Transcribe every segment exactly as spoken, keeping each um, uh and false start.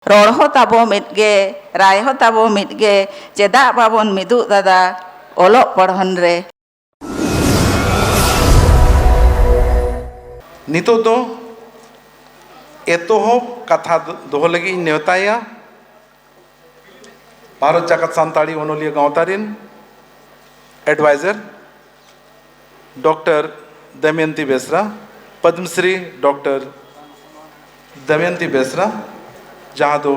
ᱨᱚᱲ ᱦᱚᱸ ᱛᱟᱵᱚ ᱢᱤᱫ ᱜᱮ, ᱨᱟᱭ ᱦᱚᱸ ᱛᱟᱵᱚ ᱢᱤᱫ ᱜᱮ, ᱪᱮᱫᱟᱜ ᱵᱟᱵᱚᱱ ᱢᱤᱫᱚᱜ ᱫᱟᱫᱟ ᱚᱞᱚᱜ ᱯᱚᱲᱦᱚᱱ ᱨᱮ? ᱱᱤᱛᱚᱜ ᱫᱚ ᱮᱛᱚᱦᱚᱵ ᱠᱟᱛᱷᱟ ᱫᱚᱦᱚ ᱞᱟᱹᱜᱤᱫ ᱤᱧ ᱱᱮᱣᱛᱟᱭᱟ ᱵᱷᱟᱨᱚᱛ ᱡᱟᱠᱟᱛ ᱥᱟᱱᱛᱟᱲᱤ ᱚᱱᱚᱞᱤᱭᱟᱹ ᱜᱟᱶᱛᱟ ᱨᱮᱱ ᱮᱰᱵᱟᱭᱡᱟᱨ ᱰᱚᱠᱴᱚᱨ ᱫᱚᱢᱚᱭᱚᱱᱛᱤ ᱵᱮᱥᱨᱟ, ᱯᱚᱫᱽᱢᱚᱥᱨᱤ ᱰᱚᱠᱴᱚᱨ ᱫᱚᱢᱚᱭᱚᱱᱛᱤ ᱵᱮᱥᱨᱟ, ᱡᱟᱦᱟᱸ ᱫᱚ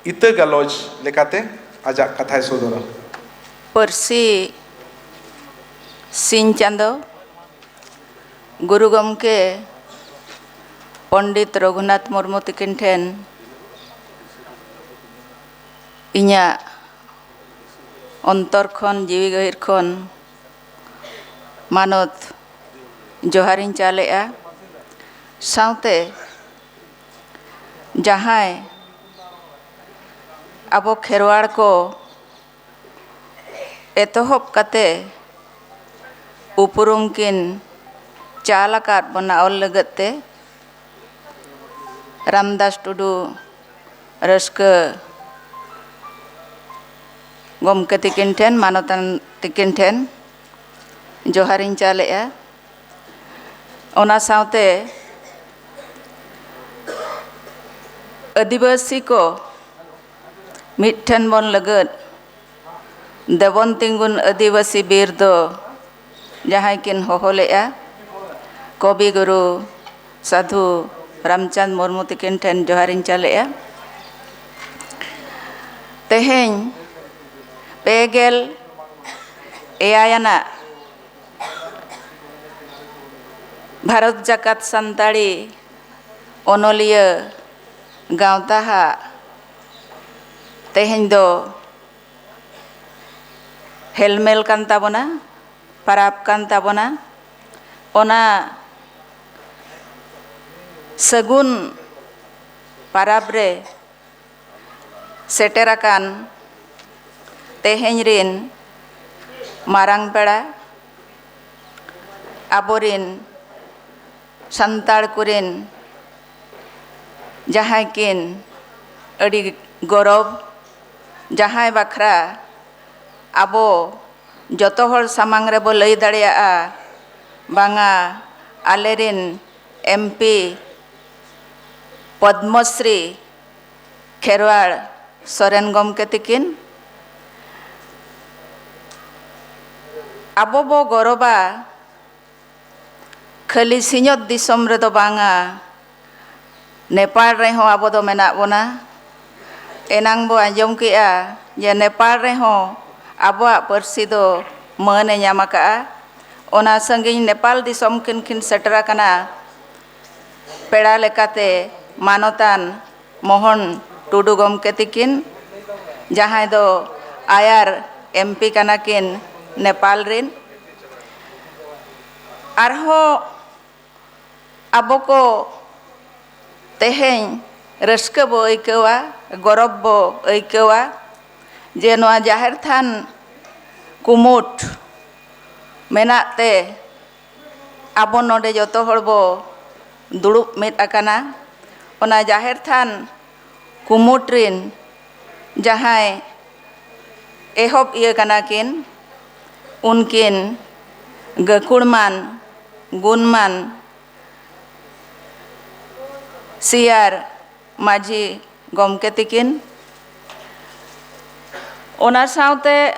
ᱤᱛᱟᱹ ᱜᱟᱞᱚᱪ ᱞᱮᱠᱟᱛᱮ ᱟᱡᱟᱜ ᱠᱟᱛᱷᱟᱭ ᱥᱚᱫᱚᱨᱟ᱾ ᱯᱟᱹᱨᱥᱤ ᱥᱤᱧ ᱪᱟᱸᱫᱚ ᱜᱩᱨᱩ ᱜᱚᱢᱠᱮ ᱯᱚᱱᱰᱤᱛ ᱨᱚᱜᱷᱩᱱᱟᱛᱷ ᱢᱩᱨᱢᱩ ᱛᱤᱠᱤᱱ ᱴᱷᱮᱱ ᱤᱧᱟᱹᱜ ᱚᱱᱛᱚᱨ ᱠᱷᱚᱱ, ᱡᱤᱣᱤ ᱜᱟᱹᱦᱤᱨ ᱠᱷᱚᱱ ᱢᱟᱱᱚᱛ ᱡᱚᱦᱟᱨᱤᱧ ᱪᱟᱞᱮᱜᱼᱟ᱾ ᱥᱟᱶᱛᱮ ᱡᱟᱦᱟᱸᱭ ᱟᱵᱚ ᱠᱷᱮᱨᱣᱟᱲ ᱠᱚ ᱮᱛᱚᱦᱚᱵ ᱠᱟᱛᱮ ᱩᱯᱨᱩᱢ ᱠᱤᱱ ᱪᱟᱞ ᱟᱠᱟᱫ ᱵᱚᱱᱟ ᱚᱞ ᱞᱟᱹᱜᱤᱫ ᱛᱮ, ᱨᱟᱢᱫᱟᱥ ᱴᱩᱰᱩ ᱨᱟᱹᱥᱠᱟᱹ ᱜᱚᱢᱠᱮ ᱛᱤᱠᱤᱱ ᱴᱷᱮᱱ, ᱢᱟᱱᱚᱛᱟᱱ ᱛᱤᱠᱤᱱ ᱴᱷᱮᱱ ᱡᱚᱦᱟᱨᱤᱧ ᱪᱟᱞᱮᱜᱼᱟ᱾ ᱚᱱᱟ ᱥᱟᱶᱛᱮ ᱟᱹᱫᱤᱵᱟᱹᱥᱤ ᱠᱚ ᱢᱤᱫ ᱴᱷᱮᱱ ᱵᱚᱱ ᱞᱟᱹᱜᱤᱫ ᱫᱮᱵᱚᱱ ᱛᱤᱸᱜᱩᱱ ᱟᱹᱫᱤᱵᱟᱹᱥᱤ ᱵᱤᱨ ᱫᱚ ᱡᱟᱦᱟᱸᱭ ᱠᱤᱱ ᱦᱚᱦᱚ ᱞᱮᱫᱼᱟ, ᱠᱚᱵᱤ ᱜᱩᱨᱩ ᱥᱟᱫᱷᱩ ᱨᱟᱢᱪᱟᱸᱫᱽ ᱢᱩᱨᱢᱩ ᱛᱤᱠᱤᱱ ᱴᱷᱮᱱ ᱡᱚᱦᱟᱨᱤᱧ ᱪᱟᱞᱮᱜᱼᱟ᱾ ᱛᱮᱦᱮᱧ ᱯᱮ ᱜᱮᱞ ᱮᱭᱟᱭ ᱟᱱᱟᱜ ᱵᱷᱟᱨᱚᱛ ᱡᱟᱠᱟᱛ ᱥᱟᱱᱛᱟᱲᱤ ᱚᱱᱚᱞᱤᱭᱟᱹ ᱜᱟᱶᱛᱟ ᱦᱟᱜ ᱛᱮᱦᱮᱧ ᱫᱚ ᱦᱮᱞᱢᱮᱞ ᱠᱟᱱ ᱛᱟᱵᱚᱱᱟ, ᱯᱟᱨᱟᱵᱽ ᱠᱟᱱ ᱛᱟᱵᱚᱱᱟ᱾ ᱚᱱᱟ ᱥᱟᱹᱜᱩᱱ ᱯᱟᱨᱟᱵᱽ ᱨᱮ ᱥᱮᱴᱮᱨ ᱟᱠᱟᱱ ᱛᱮᱦᱮᱧ ᱨᱤᱱ ᱢᱟᱨᱟᱝ ᱯᱮᱲᱟ, ᱟᱵᱚᱨᱤᱱ ᱥᱟᱱᱛᱟᱲ ᱠᱚᱨᱮᱱ ᱡᱟᱦᱟᱸᱭ ᱠᱤᱱ ᱟᱹᱰᱤ ᱜᱚᱨᱚᱵᱽ, ᱡᱟᱦᱟᱸᱭ ᱵᱟᱠᱷᱨᱟ ᱟᱵᱚ ᱡᱚᱛᱚ ᱦᱚᱲ ᱥᱟᱢᱟᱝ ᱨᱮᱵᱚ ᱞᱟᱹᱭ ᱫᱟᱲᱮᱭᱟᱜᱼᱟ, ᱵᱟᱝᱟ, ᱟᱞᱮᱨᱤᱱ ᱮᱢ ᱯᱤ ᱯᱚᱫᱽᱢᱚᱥᱨᱤ ᱠᱷᱮᱨᱣᱟᱲ ᱥᱚᱨᱮᱱ ᱜᱚᱢᱠᱮ ᱛᱤᱠᱤᱱ᱾ ᱟᱵᱚ ᱵᱚ ᱜᱚᱨᱚᱵᱟ ᱠᱷᱟᱹᱞᱤ ᱥᱤᱧᱚᱛ ᱫᱤᱥᱚᱢ ᱨᱮᱫᱚ ᱵᱟᱝᱟ, ᱱᱮᱯᱟᱞ ᱨᱮᱦᱚᱸ ᱟᱵᱚ ᱫᱚ ᱢᱮᱱᱟᱜ ᱵᱚᱱᱟ᱾ ᱮᱱᱟᱝ ᱵᱚ ᱟᱸᱡᱚᱢ ᱠᱮᱜᱼᱟ ᱡᱮ ᱱᱮᱯᱟᱞ ᱨᱮᱦᱚᱸ ᱟᱵᱚᱣᱟᱜ ᱯᱟᱹᱨᱥᱤ ᱫᱚ ᱢᱟᱹᱱ ᱮ ᱧᱟᱢ ᱟᱠᱟᱜᱼᱟ᱾ ᱚᱱᱟ ᱥᱟᱺᱜᱤᱧ ᱱᱮᱯᱟᱞ ᱫᱤᱥᱚᱢ ᱠᱷᱚᱱ ᱠᱤᱱ ᱥᱮᱴᱮᱨ ᱟᱠᱟᱱᱟ ᱯᱮᱲᱟ ᱞᱮᱠᱟᱛᱮ ᱢᱟᱱᱚᱛᱟᱱ ᱢᱳᱦᱚᱱ ᱴᱩᱰᱩ ᱜᱚᱢᱠᱮ ᱛᱤᱠᱤᱱ, ᱡᱟᱦᱟᱸᱭ ᱫᱚ ᱟᱭᱟᱨ ᱮᱢ ᱯᱤ ᱠᱟᱱᱟ ᱠᱤᱱ ᱱᱮᱯᱟᱞ ᱨᱤᱱ᱾ ᱟᱨᱦᱚᱸ ᱟᱵᱚ ᱠᱚ ᱛᱮᱦᱮᱧ ᱨᱟᱹᱥᱠᱟᱹ ᱵᱚ ᱟᱹᱭᱠᱟᱹᱣᱟ, ᱜᱚᱨᱚᱵᱽ ᱵᱚ ᱟᱹᱭᱠᱟᱹᱣᱟ ᱡᱮ ᱱᱚᱣᱟ ᱡᱟᱦᱮᱨ ᱛᱷᱟᱱ ᱠᱩᱢᱩᱴ ᱢᱮᱱᱟᱜ ᱛᱮ ᱟᱵᱚ ᱱᱚᱰᱮ ᱡᱚᱛᱚ ᱦᱚᱲ ᱵᱚ ᱫᱩᱲᱩᱵ ᱢᱤᱫ ᱟᱠᱟᱱᱟ᱾ ᱚᱱᱟ ᱡᱟᱦᱮᱨ ᱛᱷᱟᱱ ᱠᱩᱢᱩᱴ ᱨᱤᱱ ᱡᱟᱦᱟᱸᱭ ᱮᱦᱚᱵ ᱤᱭᱟᱹ ᱠᱟᱱᱟ ᱠᱤᱱ, ᱩᱱᱠᱤᱱ ᱜᱟᱹᱠᱷᱩᱲᱢᱟᱱ ᱜᱩᱱᱢᱟᱱ ᱥᱤᱭᱟᱨ ᱢᱟᱹᱡᱷᱤ ᱜᱚᱢᱠᱮ ᱛᱤᱠᱤᱱ᱾ ᱚᱱᱟ ᱥᱟᱶᱛᱮ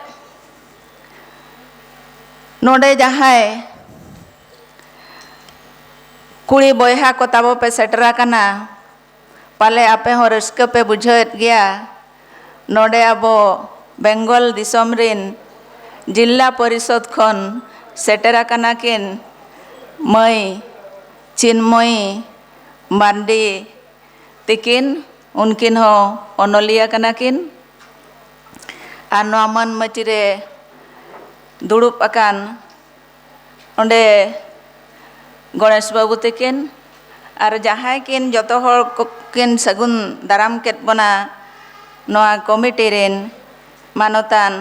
ᱱᱚᱰᱮ ᱡᱟᱦᱟᱸᱭ ᱠᱩᱲᱤ ᱵᱚᱭᱦᱟ ᱠᱚ ᱛᱟᱵᱚ ᱯᱮ ᱥᱮᱴᱮᱨ ᱟᱠᱟᱱᱟ, ᱯᱟᱞᱮ ᱟᱯᱮ ᱦᱚᱸ ᱨᱟᱹᱥᱠᱟᱹ ᱯᱮ ᱵᱩᱡᱷᱟᱹᱣᱮᱫ ᱜᱮᱭᱟ᱾ ᱱᱚᱰᱮ ᱟᱵᱚ ᱵᱮᱝᱜᱚᱞ ᱫᱤᱥᱚᱢ ᱨᱤᱱ ᱡᱤᱞᱟ ᱯᱚᱨᱤᱥᱚᱫᱽ ᱠᱷᱚᱱ ᱥᱮᱴᱮᱨ ᱟᱠᱟᱱᱟ ᱠᱤᱱ ᱢᱟᱹᱭ ᱪᱤᱱᱢᱚᱭᱤ ᱢᱟᱨᱰᱤ ᱛᱤᱠᱤᱱ, ᱩᱱᱠᱤᱱ ᱦᱚᱸ ᱚᱱᱚᱞᱤᱭᱟᱹ ᱠᱟᱱᱟ ᱠᱤᱱ᱾ ᱟᱨ ᱱᱚᱣᱟ ᱢᱟᱹᱱ ᱢᱟᱹᱪᱤ ᱨᱮ ᱫᱩᱲᱩᱵ ᱟᱠᱟᱱ ᱚᱸᱰᱮ ᱜᱚᱬᱮᱥ ᱵᱟᱹᱵᱩ ᱛᱤᱠᱤᱱ ᱟᱨ ᱡᱟᱦᱟᱸᱭ ᱠᱤᱱ ᱡᱚᱛᱚ ᱦᱚᱲ ᱠᱚ ᱠᱤᱱ ᱥᱟᱹᱜᱩᱱ ᱫᱟᱨᱟᱢ ᱠᱮᱫ ᱵᱚᱱᱟ, ᱱᱚᱣᱟ ᱠᱚᱢᱤᱴᱤ ᱨᱤᱱ ᱢᱟᱱᱚᱛᱟᱱ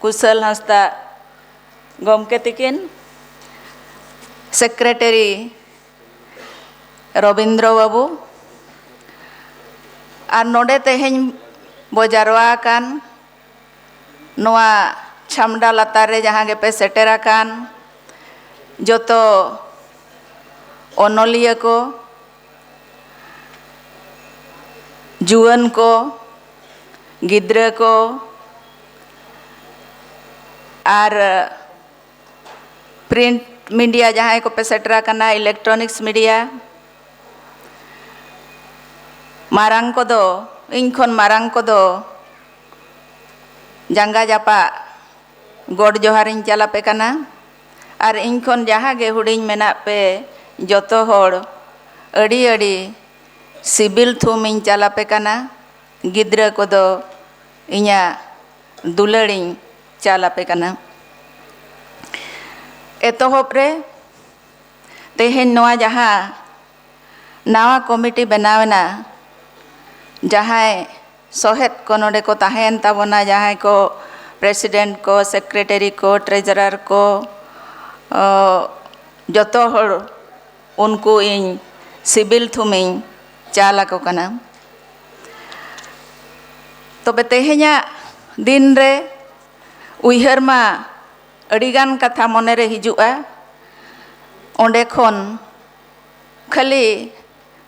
ᱠᱩᱥᱟᱹᱞ ᱦᱟᱸᱥᱫᱟ ᱜᱚᱢᱠᱮ ᱛᱤᱠᱤᱱ, ᱥᱮᱠᱨᱮᱴᱟᱨᱤ ᱨᱚᱵᱤᱱᱫᱨᱚ ᱵᱟᱹᱵᱩ, ᱟᱨ ᱱᱚᱰᱮ ᱛᱮᱦᱮᱧ ᱵᱚ ᱡᱟᱨᱣᱟ ᱟᱠᱟᱱ ᱱᱚᱣᱟ ᱪᱷᱟᱢᱰᱟ ᱞᱟᱛᱟᱨ ᱨᱮ ᱡᱟᱦᱟᱸ ᱜᱮᱯᱮ ᱥᱮᱴᱮᱨ ᱟᱠᱟᱱ ᱡᱚᱛᱚ ᱚᱱᱚᱞᱤᱭᱟᱹ ᱠᱚ, ᱡᱩᱣᱟᱹᱱ ᱠᱚ, ᱜᱤᱫᱽᱨᱟᱹ ᱠᱚ ᱟᱨ print media ᱡᱟᱦᱟᱸᱭ ᱠᱚᱯᱮ ᱥᱮᱴᱮᱨ ᱟᱠᱟᱱᱟ, electronics media, ᱢᱟᱨᱟᱝ ᱠᱚᱫᱚ, ᱤᱧ ᱠᱷᱚᱱ ᱢᱟᱨᱟᱝ ᱠᱚᱫᱚ ᱡᱟᱸᱜᱟ ᱡᱟᱯᱟᱜ ᱜᱚᱰ ᱡᱚᱦᱟᱨᱤᱧ ᱪᱟᱞ ᱟᱯᱮ ᱠᱟᱱᱟ᱾ ᱟᱨ ᱤᱧ ᱠᱷᱚᱱ ᱡᱟᱦᱟᱸ ᱜᱮ ᱦᱩᱰᱤᱧ ᱢᱮᱱᱟᱜ ᱯᱮ ᱡᱚᱛᱚ ᱦᱚᱲ ᱟᱹᱰᱤ ᱟᱹᱰᱤ ᱥᱤᱵᱤᱞ ᱛᱷᱩᱢ ᱤᱧ ᱪᱟᱞ ᱟᱯᱮ ᱠᱟᱱᱟ᱾ ᱜᱤᱫᱽᱨᱟᱹ ᱠᱚᱫᱚ ᱤᱧᱟᱹᱜ ᱫᱩᱞᱟᱹᱲ ᱤᱧ ᱪᱟᱞ ᱟᱯᱮ ᱠᱟᱱᱟ᱾ ᱮᱛᱚᱦᱚᱵ ᱨᱮ ᱛᱮᱦᱮᱧ ᱱᱚᱣᱟ ᱡᱟᱦᱟᱸ ᱱᱟᱣᱟ ᱠᱚᱢᱤᱴᱤ ᱵᱮᱱᱟᱣ ᱮᱱᱟ, ᱡᱟᱦᱟᱸᱭ ᱥᱚᱦᱮᱫ ᱠᱚ ᱱᱚᱰᱮ ᱠᱚ ᱛᱟᱦᱮᱸᱭᱮᱱ ᱛᱟᱵᱚᱱᱟ, ᱡᱟᱦᱟᱸᱭ ᱠᱚ president ᱠᱚ, secretary ᱠᱚ, treasurer ᱠᱚ, ᱚ, ᱡᱚᱛᱚ ᱦᱚᱲ ᱩᱱᱠᱩ ᱤᱧ ᱥᱤᱵᱤᱞ ᱛᱷᱩᱢᱤᱧ ᱪᱟᱞ ᱟᱠᱚ ᱠᱟᱱᱟ᱾ ᱛᱚᱵᱮ ᱛᱮᱦᱮᱧᱟᱜ ᱫᱤᱱ ᱨᱮ ᱩᱭᱦᱟᱹᱨ ᱢᱟ ᱟᱹᱰᱤᱜᱟᱱ ᱠᱟᱛᱷᱟ ᱢᱚᱱᱮᱨᱮ ᱦᱤᱡᱩᱜᱼᱟ, ᱚᱸᱰᱮ ᱠᱷᱚᱱ ᱠᱷᱟᱹᱞᱤ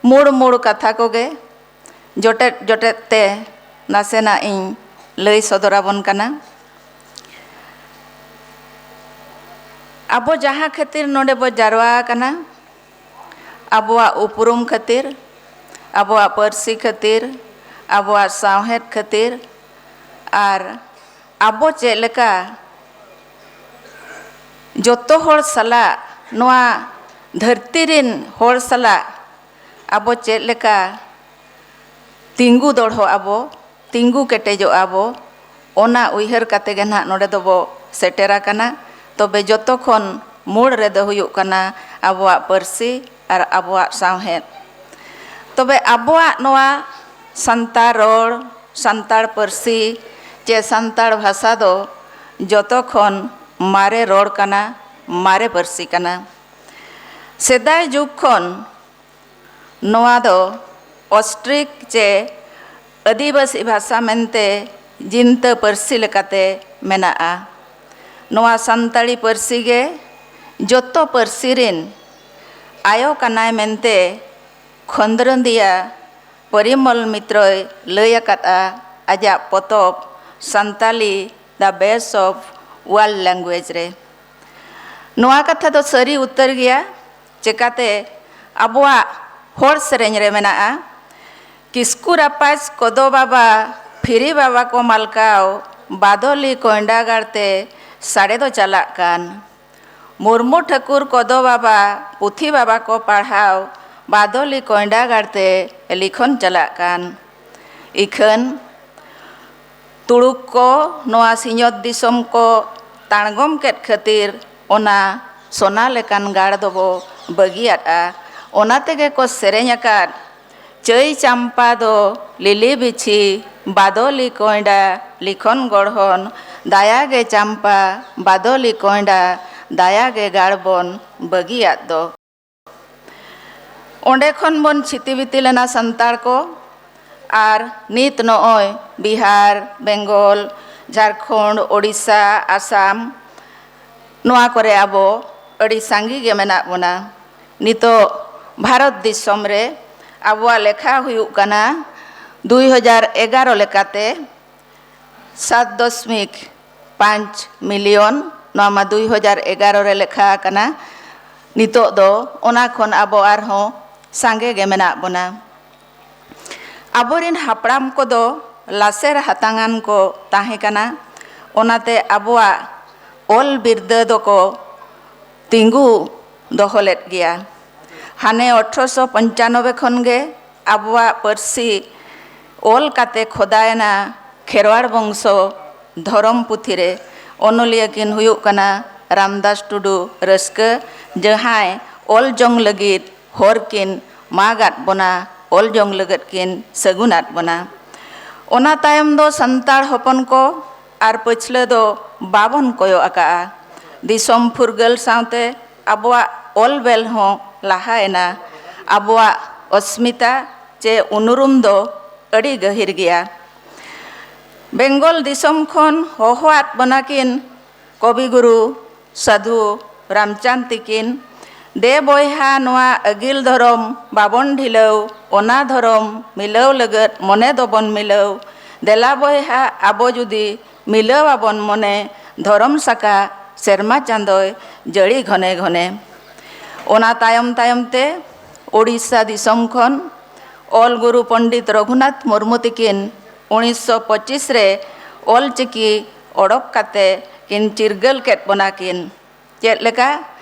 ᱢᱩᱲ ᱢᱩᱲ ᱠᱟᱛᱷᱟ ᱠᱚᱜᱮ ᱡᱚᱴᱮᱫ ᱡᱚᱴᱮᱫ ᱛᱮ ᱱᱟᱥᱮᱱᱟᱜ ᱤᱧ ᱞᱟᱹᱭ ᱥᱚᱫᱚᱨ ᱟᱵᱚᱱ ᱠᱟᱱᱟ᱾ ᱟᱵᱚ ᱡᱟᱦᱟᱸ ᱠᱷᱟᱹᱛᱤᱨ ᱱᱚᱰᱮ ᱵᱚ ᱡᱟᱨᱣᱟ ᱟᱠᱟᱱᱟ, ᱟᱵᱚᱣᱟᱜ ᱩᱯᱨᱩᱢ ᱠᱷᱟᱹᱛᱤᱨ, ᱟᱵᱚᱣᱟᱜ ᱯᱟᱹᱨᱥᱤ ᱠᱷᱟᱹᱛᱤᱨ, ᱟᱵᱚᱣᱟᱜ ᱥᱟᱶᱦᱮᱫ ᱠᱷᱟᱹᱛᱤᱨ, ᱟᱨ ᱟᱵᱚ ᱪᱮᱫ ᱞᱮᱠᱟ ᱡᱚᱛᱚ ᱦᱚᱲ ᱥᱟᱞᱟᱜ, ᱱᱚᱣᱟ ᱫᱷᱟᱹᱨᱛᱤ ᱨᱮᱱ ᱦᱚᱲ ᱥᱟᱞᱟᱜ ᱟᱵᱚ ᱪᱮᱫ ᱞᱮᱠᱟ ᱛᱤᱸᱜᱩ ᱫᱚᱲᱦᱚᱜ ᱟᱵᱚ, ᱛᱤᱸᱜᱩ ᱠᱮᱴᱮᱡᱚᱜ ᱟᱵᱚ, ᱚᱱᱟ ᱩᱭᱦᱟᱹᱨ ᱠᱟᱛᱮ ᱜᱮ ᱱᱟᱦᱟᱜ ᱱᱚᱰᱮ ᱫᱚᱵᱚ ᱥᱮᱴᱮᱨ ᱟᱠᱟᱱᱟ᱾ ᱛᱚᱵᱮ ᱡᱚᱛᱚ ᱠᱷᱚᱱ ᱢᱩᱲ ᱨᱮᱫᱚ ᱦᱩᱭᱩᱜ ᱠᱟᱱᱟ ᱟᱵᱚᱣᱟᱜ ᱯᱟᱹᱨᱥᱤ ᱟᱨ ᱟᱵᱚᱣᱟᱜ ᱥᱟᱶᱦᱮᱫ᱾ ᱛᱚᱵᱮ ᱟᱵᱚᱣᱟᱜ ᱱᱚᱣᱟ ᱥᱟᱱᱛᱟᱲ ᱨᱚᱲ, ᱥᱟᱱᱛᱟᱲ ᱯᱟᱹᱨᱥᱤ ᱪᱮ ᱥᱟᱱᱛᱟᱲ ᱵᱷᱟᱥᱟ ᱫᱚ ᱡᱚᱛᱚ ᱠᱷᱚᱱ ᱢᱟᱨᱮ ᱨᱚᱲ ᱠᱟᱱᱟ, ᱢᱟᱨᱮ ᱯᱟᱹᱨᱥᱤ ᱠᱟᱱᱟ᱾ ᱥᱮᱫᱟᱭ ᱡᱩᱜᱽ ᱠᱷᱚᱱ ᱱᱚᱣᱟ ᱫᱚ ᱚᱥᱴᱨᱤᱠ ᱪᱮ ᱟᱹᱫᱤᱵᱟᱹᱥᱤ ᱵᱷᱟᱥᱟ ᱢᱮᱱᱛᱮ ᱡᱤᱱᱛᱟᱹ ᱯᱟᱹᱨᱥᱤ ᱞᱮᱠᱟᱛᱮ ᱢᱮᱱᱟᱜᱼᱟ᱾ ᱱᱚᱣᱟ ᱥᱟᱱᱛᱟᱲᱤ ᱯᱟᱹᱨᱥᱤ ᱜᱮ ᱡᱚᱛᱚ ᱯᱟᱹᱨᱥᱤ ᱨᱤᱱ ᱟᱭᱳ ᱠᱟᱱᱟᱭ ᱢᱮᱱᱛᱮ ᱠᱷᱚᱸᱫᱽᱨᱚᱸᱫᱤᱭᱟ ᱯᱚᱨᱤᱢᱚᱞ ᱢᱤᱛᱨᱚᱭ ᱞᱟᱹᱭ ᱟᱠᱟᱫᱼᱟ ᱟᱡᱟᱜ ᱯᱚᱛᱚᱵ Santali The Base of World Language ᱨᱮ᱾ ᱱᱚᱣᱟ ᱠᱟᱛᱷᱟ ᱫᱚ ᱥᱟᱹᱨᱤ ᱩᱛᱟᱹᱨ ᱜᱮᱭᱟ᱾ ᱪᱮᱠᱟᱛᱮ ᱟᱵᱚᱣᱟᱜ ᱦᱚᱲ ᱥᱮᱨᱮᱧ ᱨᱮ ᱢᱮᱱᱟᱜᱼᱟ, ᱠᱤᱥᱠᱩ ᱨᱟᱯᱟᱡᱽ ᱠᱚᱫᱚ ᱵᱟᱵᱟ, ᱯᱷᱤᱨᱤ ᱵᱟᱵᱟ ᱠᱚ ᱢᱟᱞᱠᱟᱣ, ᱵᱟᱫᱚᱞᱤ ᱠᱚᱭᱰᱟ ᱜᱟᱲ ᱛᱮ ᱥᱟᱰᱮ ᱫᱚ ᱪᱟᱞᱟᱜ ᱠᱟᱱ᱾ ᱢᱩᱨᱢᱩ ᱴᱷᱟᱹᱠᱩᱨ ᱠᱚᱫᱚ ᱵᱟᱵᱟ, ᱯᱩᱛᱷᱤ ᱵᱟᱵᱟ ᱠᱚ ᱯᱟᱲᱦᱟᱣ, ᱵᱟᱫᱚᱞᱤ ᱠᱚᱭᱰᱟ ᱜᱟᱲ ᱛᱮ ᱞᱤᱠᱷᱚᱱ ᱪᱟᱞᱟᱜ ᱠᱟᱱ᱾ ᱤᱠᱷᱟᱹᱱ ᱛᱩᱲᱩᱠ ᱠᱚ ᱱᱚᱣᱟ ᱥᱤᱧᱚᱛ ᱫᱤᱥᱚᱢ ᱠᱚ ᱛᱟᱬᱜᱚᱢ ᱠᱮᱫ ᱠᱷᱟᱹᱛᱤᱨ ᱚᱱᱟ ᱥᱚᱱᱟ ᱞᱮᱠᱟᱱ ᱜᱟᱲ ᱫᱚᱵᱚ ᱵᱟᱹᱜᱤᱭᱟᱫᱼᱟ᱾ ᱚᱱᱟ ᱛᱮᱜᱮ ᱠᱚ ᱥᱮᱨᱮᱧ ᱟᱠᱟᱫ, ᱪᱟᱹᱭ ᱪᱟᱢᱯᱟ ᱫᱚ ᱞᱤᱞᱤ ᱵᱤᱪᱷᱤ, ᱵᱟᱫᱚᱞᱤ ᱠᱚᱭᱰᱟ ᱞᱤᱠᱷᱚᱱ ᱜᱚᱲᱦᱚᱱ, ᱫᱟᱭᱟ ᱜᱮ ᱪᱟᱢᱯᱟ, ᱵᱟᱫᱚᱞᱤ ᱠᱚᱭᱰᱟ, ᱫᱟᱭᱟ ᱜᱮ ᱜᱟᱲ ᱵᱚᱱ ᱵᱟᱹᱜᱤᱭᱟᱫ ᱫᱚ᱾ ᱚᱸᱰᱮ ᱠᱷᱚᱱ ᱵᱚᱱ ᱪᱷᱤᱛᱤ ᱵᱤᱛᱤ ᱞᱮᱱᱟ ᱥᱟᱱᱛᱟᱲ ᱠᱚ᱾ ᱟᱨ ᱱᱤᱛ ᱱᱚᱜᱼᱚᱭ ᱵᱤᱦᱟᱨ, ᱵᱮᱝᱜᱚᱞ, ᱡᱷᱟᱲᱠᱷᱚᱸᱰ, ᱳᱰᱤᱥᱟ, ᱟᱥᱟᱢ, ᱱᱚᱣᱟ ᱠᱚᱨᱮ ᱟᱵᱚ ᱟᱹᱰᱤ ᱥᱟᱸᱜᱮ ᱜᱮ ᱢᱮᱱᱟᱜ ᱵᱚᱱᱟ᱾ ᱱᱤᱛᱚᱜ ᱵᱷᱟᱨᱚᱛ ᱫᱤᱥᱚᱢ ᱨᱮ ᱟᱵᱚᱣᱟᱜ ᱞᱮᱠᱷᱟ ᱦᱩᱭᱩᱜ ᱠᱟᱱᱟ ᱫᱩᱭ ᱦᱟᱡᱟᱨ ᱮᱜᱟᱨᱚ ᱞᱮᱠᱟᱛᱮ ᱥᱟᱛ ᱫᱚᱥᱢᱤᱠ ᱯᱟᱸᱪ ᱢᱤᱞᱤᱭᱚᱱ, ᱱᱚᱣᱟ ᱢᱟ ᱫᱩᱭ ᱦᱟᱡᱟᱨ ᱮᱜᱟᱨᱚ ᱨᱮ ᱞᱮᱠᱷᱟ ᱟᱠᱟᱱᱟ᱾ ᱱᱤᱛᱚᱜ ᱫᱚ ᱚᱱᱟ ᱠᱷᱚᱱ ᱟᱵᱚ ᱟᱨᱦᱚᱸ ᱥᱟᱸᱜᱮ ᱜᱮ ᱢᱮᱱᱟᱜ ᱵᱚᱱᱟ᱾ ᱟᱵᱚᱨᱮᱱ ᱦᱟᱯᱲᱟᱢ ᱠᱚᱫᱚ ᱞᱟᱥᱮᱨ ᱦᱟᱛᱟᱝᱟᱱ ᱠᱚ ᱛᱟᱦᱮᱸ ᱠᱟᱱᱟ, ᱚᱱᱟᱛᱮ ᱟᱵᱚᱣᱟᱜ ᱚᱞ ᱵᱤᱨᱫᱟᱹ ᱫᱚᱠᱚ ᱛᱤᱸᱜᱩ ᱫᱚᱦᱚ ᱞᱮᱫ ᱜᱮᱭᱟ᱾ ᱦᱟᱱᱮ ᱟᱴᱷᱨᱚᱥᱚ ᱯᱚᱧᱪᱟᱱᱚᱵᱵᱳᱭ ᱠᱷᱚᱱ ᱜᱮ ᱟᱵᱚᱣᱟᱜ ᱯᱟᱹᱨᱥᱤ ᱚᱞ ᱠᱟᱛᱮ ᱠᱷᱚᱫᱟᱭᱮᱱᱟ ᱠᱷᱮᱨᱣᱟᱲ ᱵᱚᱝᱥᱚ ᱫᱷᱚᱨᱚᱢ ᱯᱩᱛᱷᱤ ᱨᱮ᱾ ᱚᱱᱚᱞᱤᱭᱟᱹ ᱠᱤᱱ ᱦᱩᱭᱩᱜ ᱠᱟᱱᱟ ᱨᱟᱢᱫᱟᱥ ᱴᱩᱰᱩ ᱨᱟᱹᱥᱠᱟᱹ, ᱡᱟᱦᱟᱸᱭ ᱚᱞ ᱡᱚᱝ ᱞᱟᱹᱜᱤᱫ ᱦᱚᱨ ᱠᱤᱱ ᱢᱟᱜᱟᱫ ᱵᱚᱱᱟ, ᱚᱞ ᱡᱚᱝ ᱞᱟᱹᱜᱤᱫ ᱠᱤᱱ ᱥᱟᱹᱜᱩᱱᱟᱫ ᱵᱚᱱᱟ᱾ ᱚᱱᱟ ᱛᱟᱭᱚᱢ ᱫᱚ ᱥᱟᱱᱛᱟᱲ ᱦᱚᱯᱚᱱ ᱠᱚ ᱟᱨ ᱯᱟᱹᱪᱷᱞᱟᱹ ᱫᱚ ᱵᱟᱵᱚᱱ ᱠᱚᱭᱚᱜ ᱟᱠᱟᱜᱼᱟ᱾ ᱫᱤᱥᱚᱢ ᱯᱷᱩᱨᱜᱟᱹᱞ ᱥᱟᱶᱛᱮ ᱟᱵᱚᱣᱟᱜ ᱚᱞ ᱵᱮᱞ ᱦᱚᱸ ᱞᱟᱦᱟᱭᱮᱱᱟ᱾ ᱟᱵᱚᱣᱟᱜ ᱚᱥᱢᱤᱛᱟ ᱪᱮ ᱩᱱᱩᱨᱩᱢ ᱫᱚ ᱟᱹᱰᱤ ᱜᱟᱹᱦᱤᱨ ᱜᱮᱭᱟ᱾ ᱵᱮᱝᱜᱚᱞ ᱫᱤᱥᱚᱢ ᱠᱷᱚᱱ ᱦᱚᱦᱚᱣᱟᱫ ᱵᱚᱱᱟ ᱠᱤᱱ ᱠᱚᱵᱤᱜᱩᱨᱩ ᱥᱟᱹᱫᱷᱩ ᱨᱟᱢᱪᱟᱸᱫᱽ ᱛᱤᱠᱤᱱ, "ᱫᱮ ᱵᱚᱭᱦᱟ, ᱱᱚᱣᱟ ᱟᱹᱜᱤᱞ ᱫᱷᱚᱨᱚᱢ ᱵᱟᱵᱚᱱ ᱰᱷᱤᱞᱟᱹᱣ, ᱚᱱᱟ ᱫᱷᱚᱨᱚᱢ ᱢᱤᱞᱟᱹᱣ ᱞᱟᱹᱜᱤᱫ ᱢᱚᱱᱮ ᱫᱚᱵᱚᱱ ᱢᱤᱞᱟᱹᱣ᱾ ᱫᱮᱞᱟ ᱵᱚᱭᱦᱟ, ᱟᱵᱚ ᱡᱩᱫᱤ ᱢᱤᱞᱟᱹᱣ ᱟᱵᱚᱱ ᱢᱚᱱᱮ, ᱫᱷᱚᱨᱚᱢ ᱥᱟᱠᱟ ᱥᱮᱨᱢᱟ ᱪᱟᱸᱫᱚᱭ ᱡᱟᱹᱲᱤ ᱜᱷᱚᱱᱮ ᱜᱷᱚᱱᱮ᱾" ᱚᱱᱟ ᱛᱟᱭᱚᱢ ᱛᱟᱭᱚᱢ ᱛᱮ ᱳᱰᱤᱥᱟ ᱫᱤᱥᱚᱢ ᱠᱷᱚᱱ ᱚᱞ ᱜᱩᱨᱩ ᱯᱚᱱᱰᱤᱛ ᱨᱚᱜᱷᱩᱱᱟᱛᱷ ᱢᱩᱨᱢᱩ ᱛᱤᱠᱤᱱ ᱩᱱᱤᱥᱥᱚ ᱯᱚᱸᱪᱤᱥ ᱨᱮ ᱚᱞ ᱪᱤᱠᱤ ᱚᱰᱚᱠ ᱠᱟᱛᱮ ᱠᱤᱱ ᱪᱤᱨᱜᱟᱹᱞ ᱠᱮᱫ ᱵᱚᱱᱟ ᱠᱤᱱ᱾ ᱪᱮᱫ ᱞᱮᱠᱟ?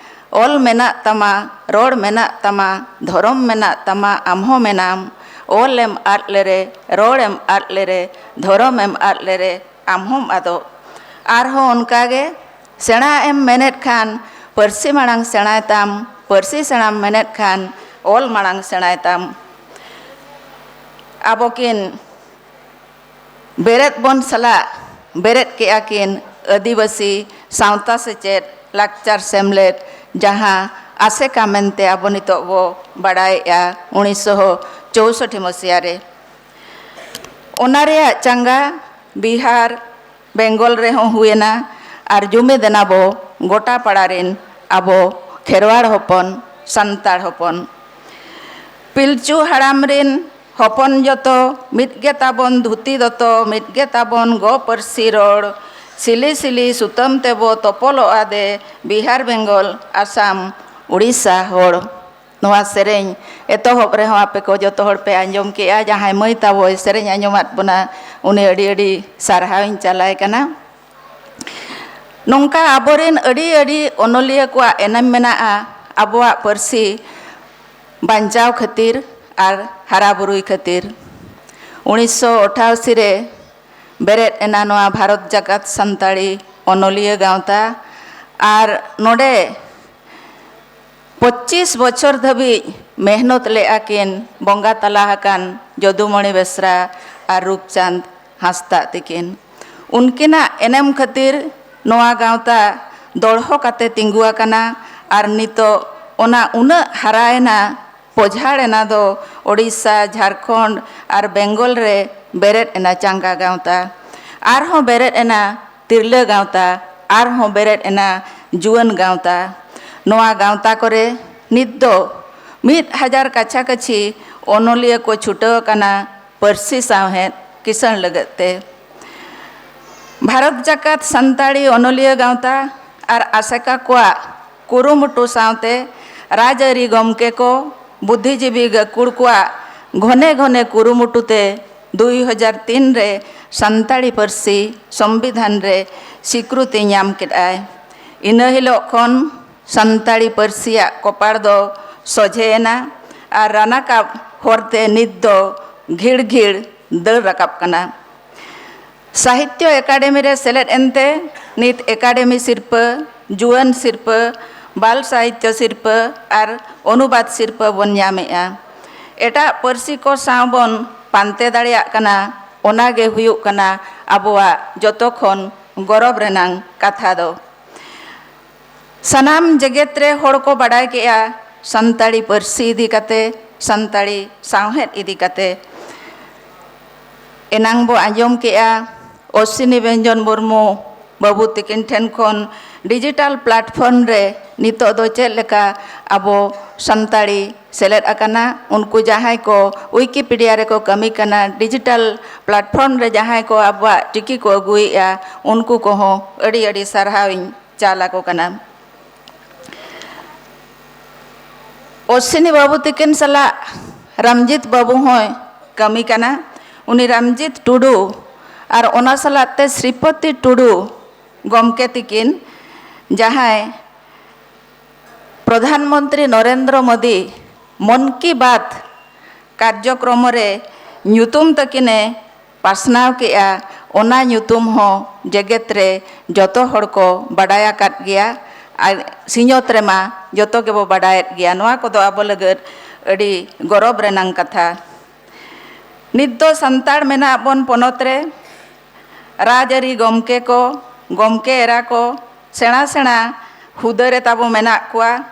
"ᱚᱞ ᱢᱮᱱᱟᱜ ᱛᱟᱢᱟ, ᱨᱚᱲ ᱢᱮᱱᱟᱜ ᱛᱟᱢᱟ, ᱫᱷᱚᱨᱚᱢ ᱢᱮᱱᱟᱜ ᱛᱟᱢᱟ, ᱟᱢ ᱦᱚᱸ ᱢᱮᱱᱟᱢ᱾ ᱚᱞ ᱮᱢ ᱟᱫ ᱞᱮᱨᱮ, ᱨᱚᱲ ᱮᱢ ᱟᱫ ᱞᱮᱨᱮ, ᱫᱷᱚᱨᱚᱢ ᱮᱢ ᱟᱫ ᱞᱮᱨᱮ, ᱟᱢ ᱦᱚᱸᱢ ᱟᱫᱚᱜ᱾" ᱟᱨᱦᱚᱸ ᱚᱱᱠᱟ ᱜᱮ, "ᱥᱮᱬᱟ ᱮᱢ ᱢᱮᱱᱮᱫ ᱠᱷᱟᱱ ᱯᱟᱹᱨᱥᱤ ᱢᱟᱲᱟᱝ ᱥᱮᱬᱟᱭ ᱛᱟᱢ, ᱯᱟᱹᱨᱥᱤ ᱥᱮᱬᱟᱢ ᱢᱮᱱᱮᱫ ᱠᱷᱟᱱ ᱚᱞ ᱢᱟᱲᱟᱝ ᱥᱮᱬᱟᱭ ᱛᱟᱢ᱾" ᱟᱵᱚ ᱠᱤᱱ ᱵᱮᱨᱮᱫ ᱵᱚᱱ ᱥᱟᱞᱟᱜ ᱵᱮᱨᱮᱫ ᱠᱮᱜᱼᱟ ᱠᱤᱱ ᱟᱹᱫᱤᱵᱟᱹᱥᱤ ᱥᱟᱶᱛᱟ ᱥᱮᱪᱮᱫ ᱞᱟᱠᱪᱟᱨ ᱥᱮᱢᱞᱮᱫ, ᱡᱟᱦᱟᱸ ᱟᱥᱮᱠᱟ ᱢᱮᱱᱛᱮ ᱟᱵᱚ ᱱᱤᱛᱚᱜ ᱵᱚ ᱵᱟᱲᱟᱭᱮᱜᱼᱟ, ᱩᱱᱤᱥᱥᱚ ᱪᱳᱥᱚᱴᱴᱤ ᱢᱚᱥᱤᱦᱟ ᱨᱮ᱾ ᱚᱱᱟ ᱨᱮᱭᱟᱜ ᱪᱟᱸᱜᱟ ᱵᱤᱦᱟᱨ, ᱵᱮᱝᱜᱚᱞ ᱨᱮᱦᱚᱸ ᱦᱩᱭᱮᱱᱟ᱾ ᱟᱨ ᱡᱩᱢᱤᱫ ᱮᱱᱟ ᱵᱚ ᱜᱚᱴᱟ ᱯᱟᱲᱟ ᱨᱤᱱ ᱟᱵᱚ ᱠᱷᱮᱨᱣᱟᱲ ᱦᱚᱯᱚᱱ, ᱥᱟᱱᱛᱟᱲ ᱦᱚᱯᱚᱱ᱾ ᱯᱤᱞᱪᱩ ᱦᱟᱲᱟᱢ ᱨᱤᱱ ᱦᱚᱯᱚᱱ ᱡᱚᱛᱚ ᱢᱤᱫ ᱜᱮ ᱛᱟᱵᱚᱱ ᱫᱷᱩᱛᱤ ᱫᱚᱛᱚ, ᱢᱤᱫ ᱜᱮ ᱛᱟᱵᱚᱱ ᱜᱚ ᱯᱟᱹᱨᱥᱤ ᱨᱚᱲ᱾ ᱥᱤᱞᱤ ᱥᱤᱞᱤ ᱥᱩᱛᱟᱹᱢ ᱛᱮᱵᱚ ᱛᱚᱯᱚᱞᱚᱜᱼᱟ ᱫᱮ, ᱵᱤᱦᱟᱨ, ᱵᱮᱝᱜᱚᱞ, ᱟᱥᱟᱢ, ᱩᱲᱤᱥᱥᱟ ᱦᱚᱲ᱾ ᱱᱚᱣᱟ ᱥᱮᱨᱮᱧ ᱮᱛᱚᱦᱚᱵ ᱨᱮᱦᱚᱸ ᱟᱯᱮ ᱠᱚ ᱡᱚᱛᱚ ᱦᱚᱲ ᱯᱮ ᱟᱸᱡᱚᱢ ᱠᱮᱜᱼᱟ᱾ ᱡᱟᱦᱟᱸᱭ ᱢᱟᱹᱭ ᱛᱟᱵᱚᱭ ᱥᱮᱨᱮᱧ ᱟᱸᱡᱚᱢᱟᱫ ᱵᱚᱱᱟ, ᱩᱱᱤ ᱟᱹᱰᱤ ᱟᱹᱰᱤ ᱥᱟᱨᱦᱟᱣ ᱤᱧ ᱪᱟᱞᱟᱭ ᱠᱟᱱᱟ᱾ ᱱᱚᱝᱠᱟ ᱟᱵᱚᱨᱮᱱ ᱟᱹᱰᱤ ᱟᱹᱰᱤ ᱚᱱᱚᱞᱤᱭᱟᱹ ᱠᱚᱣᱟᱜ ᱮᱱᱮᱢ ᱢᱮᱱᱟᱜᱼᱟ ᱟᱵᱚᱣᱟᱜ ᱯᱟᱹᱨᱥᱤ ᱵᱟᱧᱪᱟᱣ ᱠᱷᱟᱹᱛᱤᱨ ᱟᱨ ᱦᱟᱨᱟ ᱵᱩᱨᱩᱭ ᱠᱷᱟᱹᱛᱤᱨ᱾ ᱩᱱᱤᱥᱥᱚ ᱟᱴᱷᱟᱥᱤ ᱨᱮ ᱵᱮᱨᱮᱫ ᱮᱱᱟ ᱱᱚᱣᱟ ᱵᱷᱟᱨᱚᱛ ᱡᱟᱠᱟᱛ ᱥᱟᱱᱛᱟᱲᱤ ᱚᱱᱚᱞᱤᱭᱟᱹ ᱜᱟᱶᱛᱟ᱾ ᱟᱨ ᱱᱚᱰᱮ ᱯᱚᱸᱪᱤᱥ ᱵᱚᱪᱷᱚᱨ ᱫᱷᱟᱹᱵᱤᱡ ᱢᱮᱦᱱᱚᱛ ᱞᱮᱜᱼᱟ ᱠᱤᱱ ᱵᱚᱸᱜᱟ ᱛᱟᱞᱟ ᱟᱠᱟᱱ ᱡᱚᱫᱩᱢᱚᱬᱤ ᱵᱮᱥᱨᱟ ᱟᱨ ᱨᱩᱯᱪᱟᱸᱫᱽ ᱦᱟᱸᱥᱫᱟᱜ ᱛᱤᱠᱤᱱ᱾ ᱩᱱᱠᱤᱱᱟᱜ ᱮᱱᱮᱢ ᱠᱷᱟᱹᱛᱤᱨ ᱱᱚᱣᱟ ᱜᱟᱶᱛᱟ ᱫᱚᱲᱦᱚ ᱠᱟᱛᱮ ᱛᱤᱸᱜᱩ ᱟᱠᱟᱱᱟ᱾ ᱟᱨ ᱱᱤᱛᱚᱜ ᱚᱱᱟ ᱩᱱᱟᱹᱜ ᱦᱟᱨᱟᱭᱮᱱᱟ, ᱯᱚᱡᱷᱟᱲ ᱮᱱᱟ ᱫᱚ ᱳᱰᱤᱥᱟ, ᱡᱷᱟᱲᱠᱷᱚᱸᱰ ᱟᱨ ᱵᱮᱝᱜᱚᱞ ᱨᱮ ᱵᱮᱨᱮᱫ ᱮᱱᱟ ᱪᱟᱸᱜᱟ ᱜᱟᱶᱛᱟ᱾ ᱟᱨᱦᱚᱸ ᱵᱮᱨᱮᱫ ᱮᱱᱟ ᱛᱤᱨᱞᱟᱹ ᱜᱟᱶᱛᱟ, ᱟᱨᱦᱚᱸ ᱵᱮᱨᱮᱫ ᱮᱱᱟ ᱡᱩᱣᱟᱹᱱ ᱜᱟᱶᱛᱟ᱾ ᱱᱚᱣᱟ ᱜᱟᱶᱛᱟ ᱠᱚᱨᱮ ᱱᱤᱛ ᱫᱚ ᱢᱤᱫ ᱦᱟᱡᱟᱨ ᱠᱟᱪᱷᱟ ᱠᱟᱪᱷᱤ ᱚᱱᱚᱞᱤᱭᱟᱹ ᱠᱚ ᱪᱷᱩᱴᱟᱹᱣ ᱟᱠᱟᱱᱟ ᱯᱟᱹᱨᱥᱤ ᱥᱟᱶᱦᱮᱫ ᱠᱤᱥᱟᱹᱬ ᱞᱟᱹᱜᱤᱫ ᱛᱮ᱾ ᱵᱷᱟᱨᱚᱛ ᱡᱟᱠᱟᱛ ᱥᱟᱱᱛᱟᱲᱤ ᱚᱱᱚᱞᱤᱭᱟᱹ ᱜᱟᱶᱛᱟ ᱟᱨ ᱟᱥᱮᱠᱟ ᱠᱚᱣᱟᱜ ᱠᱩᱨᱩᱢᱩᱴᱩ ᱥᱟᱶᱛᱮ ᱨᱟᱡᱽᱟᱹᱨᱤ ᱜᱚᱢᱠᱮ ᱠᱚ, ᱵᱩᱫᱽᱫᱷᱤᱡᱤᱵᱤ ᱜᱟᱹᱠᱷᱩᱲ ᱠᱚᱣᱟᱜ ᱜᱷᱚᱱᱮ ᱜᱷᱚᱱᱮ ᱠᱩᱨᱩᱢᱩᱴᱩ ᱛᱮ ᱫᱩᱭ ᱦᱟᱡᱟᱨ ᱛᱤᱱ ᱨᱮ ᱥᱟᱱᱛᱟᱲᱤ ᱯᱟᱹᱨᱥᱤ ᱥᱚᱝᱵᱤᱫᱷᱟᱱ ᱨᱮ ᱥᱤᱠᱨᱩᱛᱤ ᱧᱟᱢ ᱠᱮᱫᱟᱭ᱾ ᱤᱱᱟᱹ ᱦᱤᱞᱳᱜ ᱠᱷᱚᱱ ᱥᱟᱱᱛᱟᱲᱤ ᱯᱟᱹᱨᱥᱤᱭᱟᱜ ᱠᱚᱯᱟᱲ ᱫᱚ ᱥᱚᱡᱷᱮ ᱮᱱᱟ ᱟᱨ ᱨᱟᱱᱟᱠᱟᱵ ᱦᱚᱨᱛᱮ ᱱᱤᱛ ᱫᱚ ᱜᱷᱤᱲ ᱜᱷᱤᱲ ᱫᱟᱹᱲ ᱨᱟᱠᱟᱵ ᱠᱟᱱᱟ᱾ ᱥᱟᱦᱤᱛᱭᱚ ᱮᱠᱟᱰᱮᱢᱤ ᱨᱮ ᱥᱮᱞᱮᱫ ᱮᱱᱛᱮ ᱱᱤᱛ ᱮᱠᱟᱰᱮᱢᱤ ᱥᱤᱨᱯᱟᱹ, ᱡᱩᱣᱟᱹᱱ ᱥᱤᱨᱯᱟᱹ, ᱵᱟᱞ ᱥᱟᱦᱤᱛᱭᱚ ᱥᱤᱨᱯᱟᱹ ᱟᱨ ᱚᱱᱩᱵᱟᱫ ᱥᱤᱨᱯᱟᱹ ᱵᱚᱱ ᱧᱟᱢᱮᱜᱼᱟ᱾ ᱮᱴᱟᱜ ᱯᱟᱹᱨᱥᱤ ᱠᱚ ᱥᱟᱶ ᱵᱚᱱ ᱯᱟᱱᱛᱮ ᱫᱟᱲᱮᱭᱟᱜ ᱠᱟᱱᱟ, ᱚᱱᱟ ᱜᱮ ᱦᱩᱭᱩᱜ ᱠᱟᱱᱟ ᱟᱵᱚᱣᱟᱜ ᱡᱚᱛᱚ ᱠᱷᱚᱱ ᱜᱚᱨᱚᱵᱽ ᱨᱮᱱᱟᱝ ᱠᱟᱛᱷᱟ ᱫᱚ᱾ ᱥᱟᱱᱟᱢ ᱡᱮᱜᱮᱛ ᱨᱮ ᱦᱚᱲ ᱠᱚ ᱵᱟᱰᱟᱭ ᱠᱮᱜᱼᱟ ᱥᱟᱱᱛᱟᱲᱤ ᱯᱟᱹᱨᱥᱤ ᱤᱫᱤ ᱠᱟᱛᱮ, ᱥᱟᱱᱛᱟᱲᱤ ᱥᱟᱶᱦᱮᱫ ᱤᱫᱤ ᱠᱟᱛᱮ᱾ ᱮᱱᱟᱝ ᱵᱚ ᱟᱸᱡᱚᱢ ᱠᱮᱜᱼᱟ ᱚᱥᱥᱤᱱᱤ ᱵᱮᱧᱡᱚᱱ ᱢᱩᱨᱢᱩ ᱵᱟᱹᱵᱩ ᱛᱤᱠᱤᱱ ᱴᱷᱮᱱ ᱠᱷᱚᱱ ᱰᱤᱡᱤᱴᱟᱞ ᱯᱞᱟᱴᱯᱷᱚᱨᱢ ᱨᱮ ᱱᱤᱛᱚᱜ ᱫᱚ ᱪᱮᱫ ᱞᱮᱠᱟ ᱟᱵᱚ ᱥᱟᱱᱛᱟᱲᱤ ᱥᱮᱞᱮᱫ ᱟᱠᱟᱱᱟ᱾ ᱩᱱᱠᱩ ᱡᱟᱦᱟᱸᱭ ᱠᱚ ᱣᱤᱠᱤᱯᱤᱰᱤᱭᱟ ᱨᱮᱠᱚ ᱠᱟᱹᱢᱤ ᱠᱟᱱᱟ, ᱰᱤᱡᱤᱴᱟᱞ ᱯᱞᱟᱴᱯᱷᱚᱨᱢ ᱨᱮ ᱡᱟᱦᱟᱸᱭ ᱠᱚ ᱟᱵᱚᱣᱟᱜ ᱪᱤᱠᱤ ᱠᱚ ᱟᱹᱜᱩᱭᱮᱜᱼᱟ, ᱩᱱᱠᱩ ᱠᱚᱦᱚᱸ ᱟᱹᱰᱤ ᱟᱹᱰᱤ ᱥᱟᱨᱦᱟᱣ ᱤᱧ ᱪᱟᱞ ᱟᱠᱚ ᱠᱟᱱᱟ᱾ ᱚᱥᱥᱤᱱᱤ ᱵᱟᱹᱵᱩ ᱛᱤᱠᱤᱱ ᱥᱟᱞᱟᱜ ᱨᱟᱢᱡᱤᱛ ᱵᱟᱹᱵᱩ ᱦᱚᱸᱭ ᱠᱟᱹᱢᱤ ᱠᱟᱱᱟ᱾ ᱩᱱᱤ ᱨᱟᱢᱡᱤᱛ ᱴᱩᱰᱩ ᱟᱨ ᱚᱱᱟ ᱥᱟᱞᱟᱜ ᱛᱮ ᱥᱨᱤᱯᱚᱛᱤ ᱴᱩᱰᱩ ᱜᱚᱢᱠᱮ ᱛᱤᱠᱤᱱ, ᱡᱟᱦᱟᱸᱭ ᱯᱨᱚᱫᱷᱟᱱ ᱢᱚᱱᱛᱨᱤ ᱱᱚᱨᱮᱱᱫᱨᱚ ᱢᱳᱫᱤ ᱢᱚᱱ ᱠᱤ ᱵᱟᱛ ᱠᱟᱨᱡᱚᱠᱨᱚᱢ ᱨᱮ ᱧᱩᱛᱩᱢ ᱛᱟᱹᱠᱤᱱᱮ ᱯᱟᱥᱱᱟᱣ ᱠᱮᱜᱼᱟ, ᱚᱱᱟ ᱧᱩᱛᱩᱢ ᱦᱚᱸ ᱡᱮᱜᱮᱛ ᱨᱮ ᱡᱚᱛᱚ ᱦᱚᱲ ᱠᱚ ᱵᱟᱰᱟᱭ ᱟᱠᱟᱫ ᱜᱮᱭᱟ᱾ ᱟᱨ ᱥᱤᱧᱚᱛ ᱨᱮᱢᱟ ᱡᱚᱛᱚ ᱜᱮᱵᱚ ᱵᱟᱰᱟᱭᱮᱫ ᱜᱮᱭᱟ᱾ ᱱᱚᱣᱟ ᱠᱚᱫᱚ ᱟᱵᱚ ᱞᱟᱹᱜᱤᱫ ᱟᱹᱰᱤ ᱜᱚᱨᱚᱵᱽ ᱨᱮᱱᱟᱝ ᱠᱟᱛᱷᱟ᱾ ᱱᱤᱛ ᱫᱚ ᱥᱟᱱᱛᱟᱲ ᱢᱮᱱᱟᱜ ᱵᱚᱱ ᱯᱚᱱᱚᱛ ᱨᱮ, ᱨᱟᱡᱽᱟᱹᱨᱤ ᱜᱚᱢᱠᱮ ᱠᱚ, ᱜᱚᱢᱠᱮ ᱮᱨᱟ ᱠᱚ, ᱥᱮᱬᱟ ᱥᱮᱬᱟ ᱦᱩᱫᱟᱹ ᱨᱮ ᱛᱟᱵᱚ ᱢᱮᱱᱟᱜ ᱠᱚᱣᱟ᱾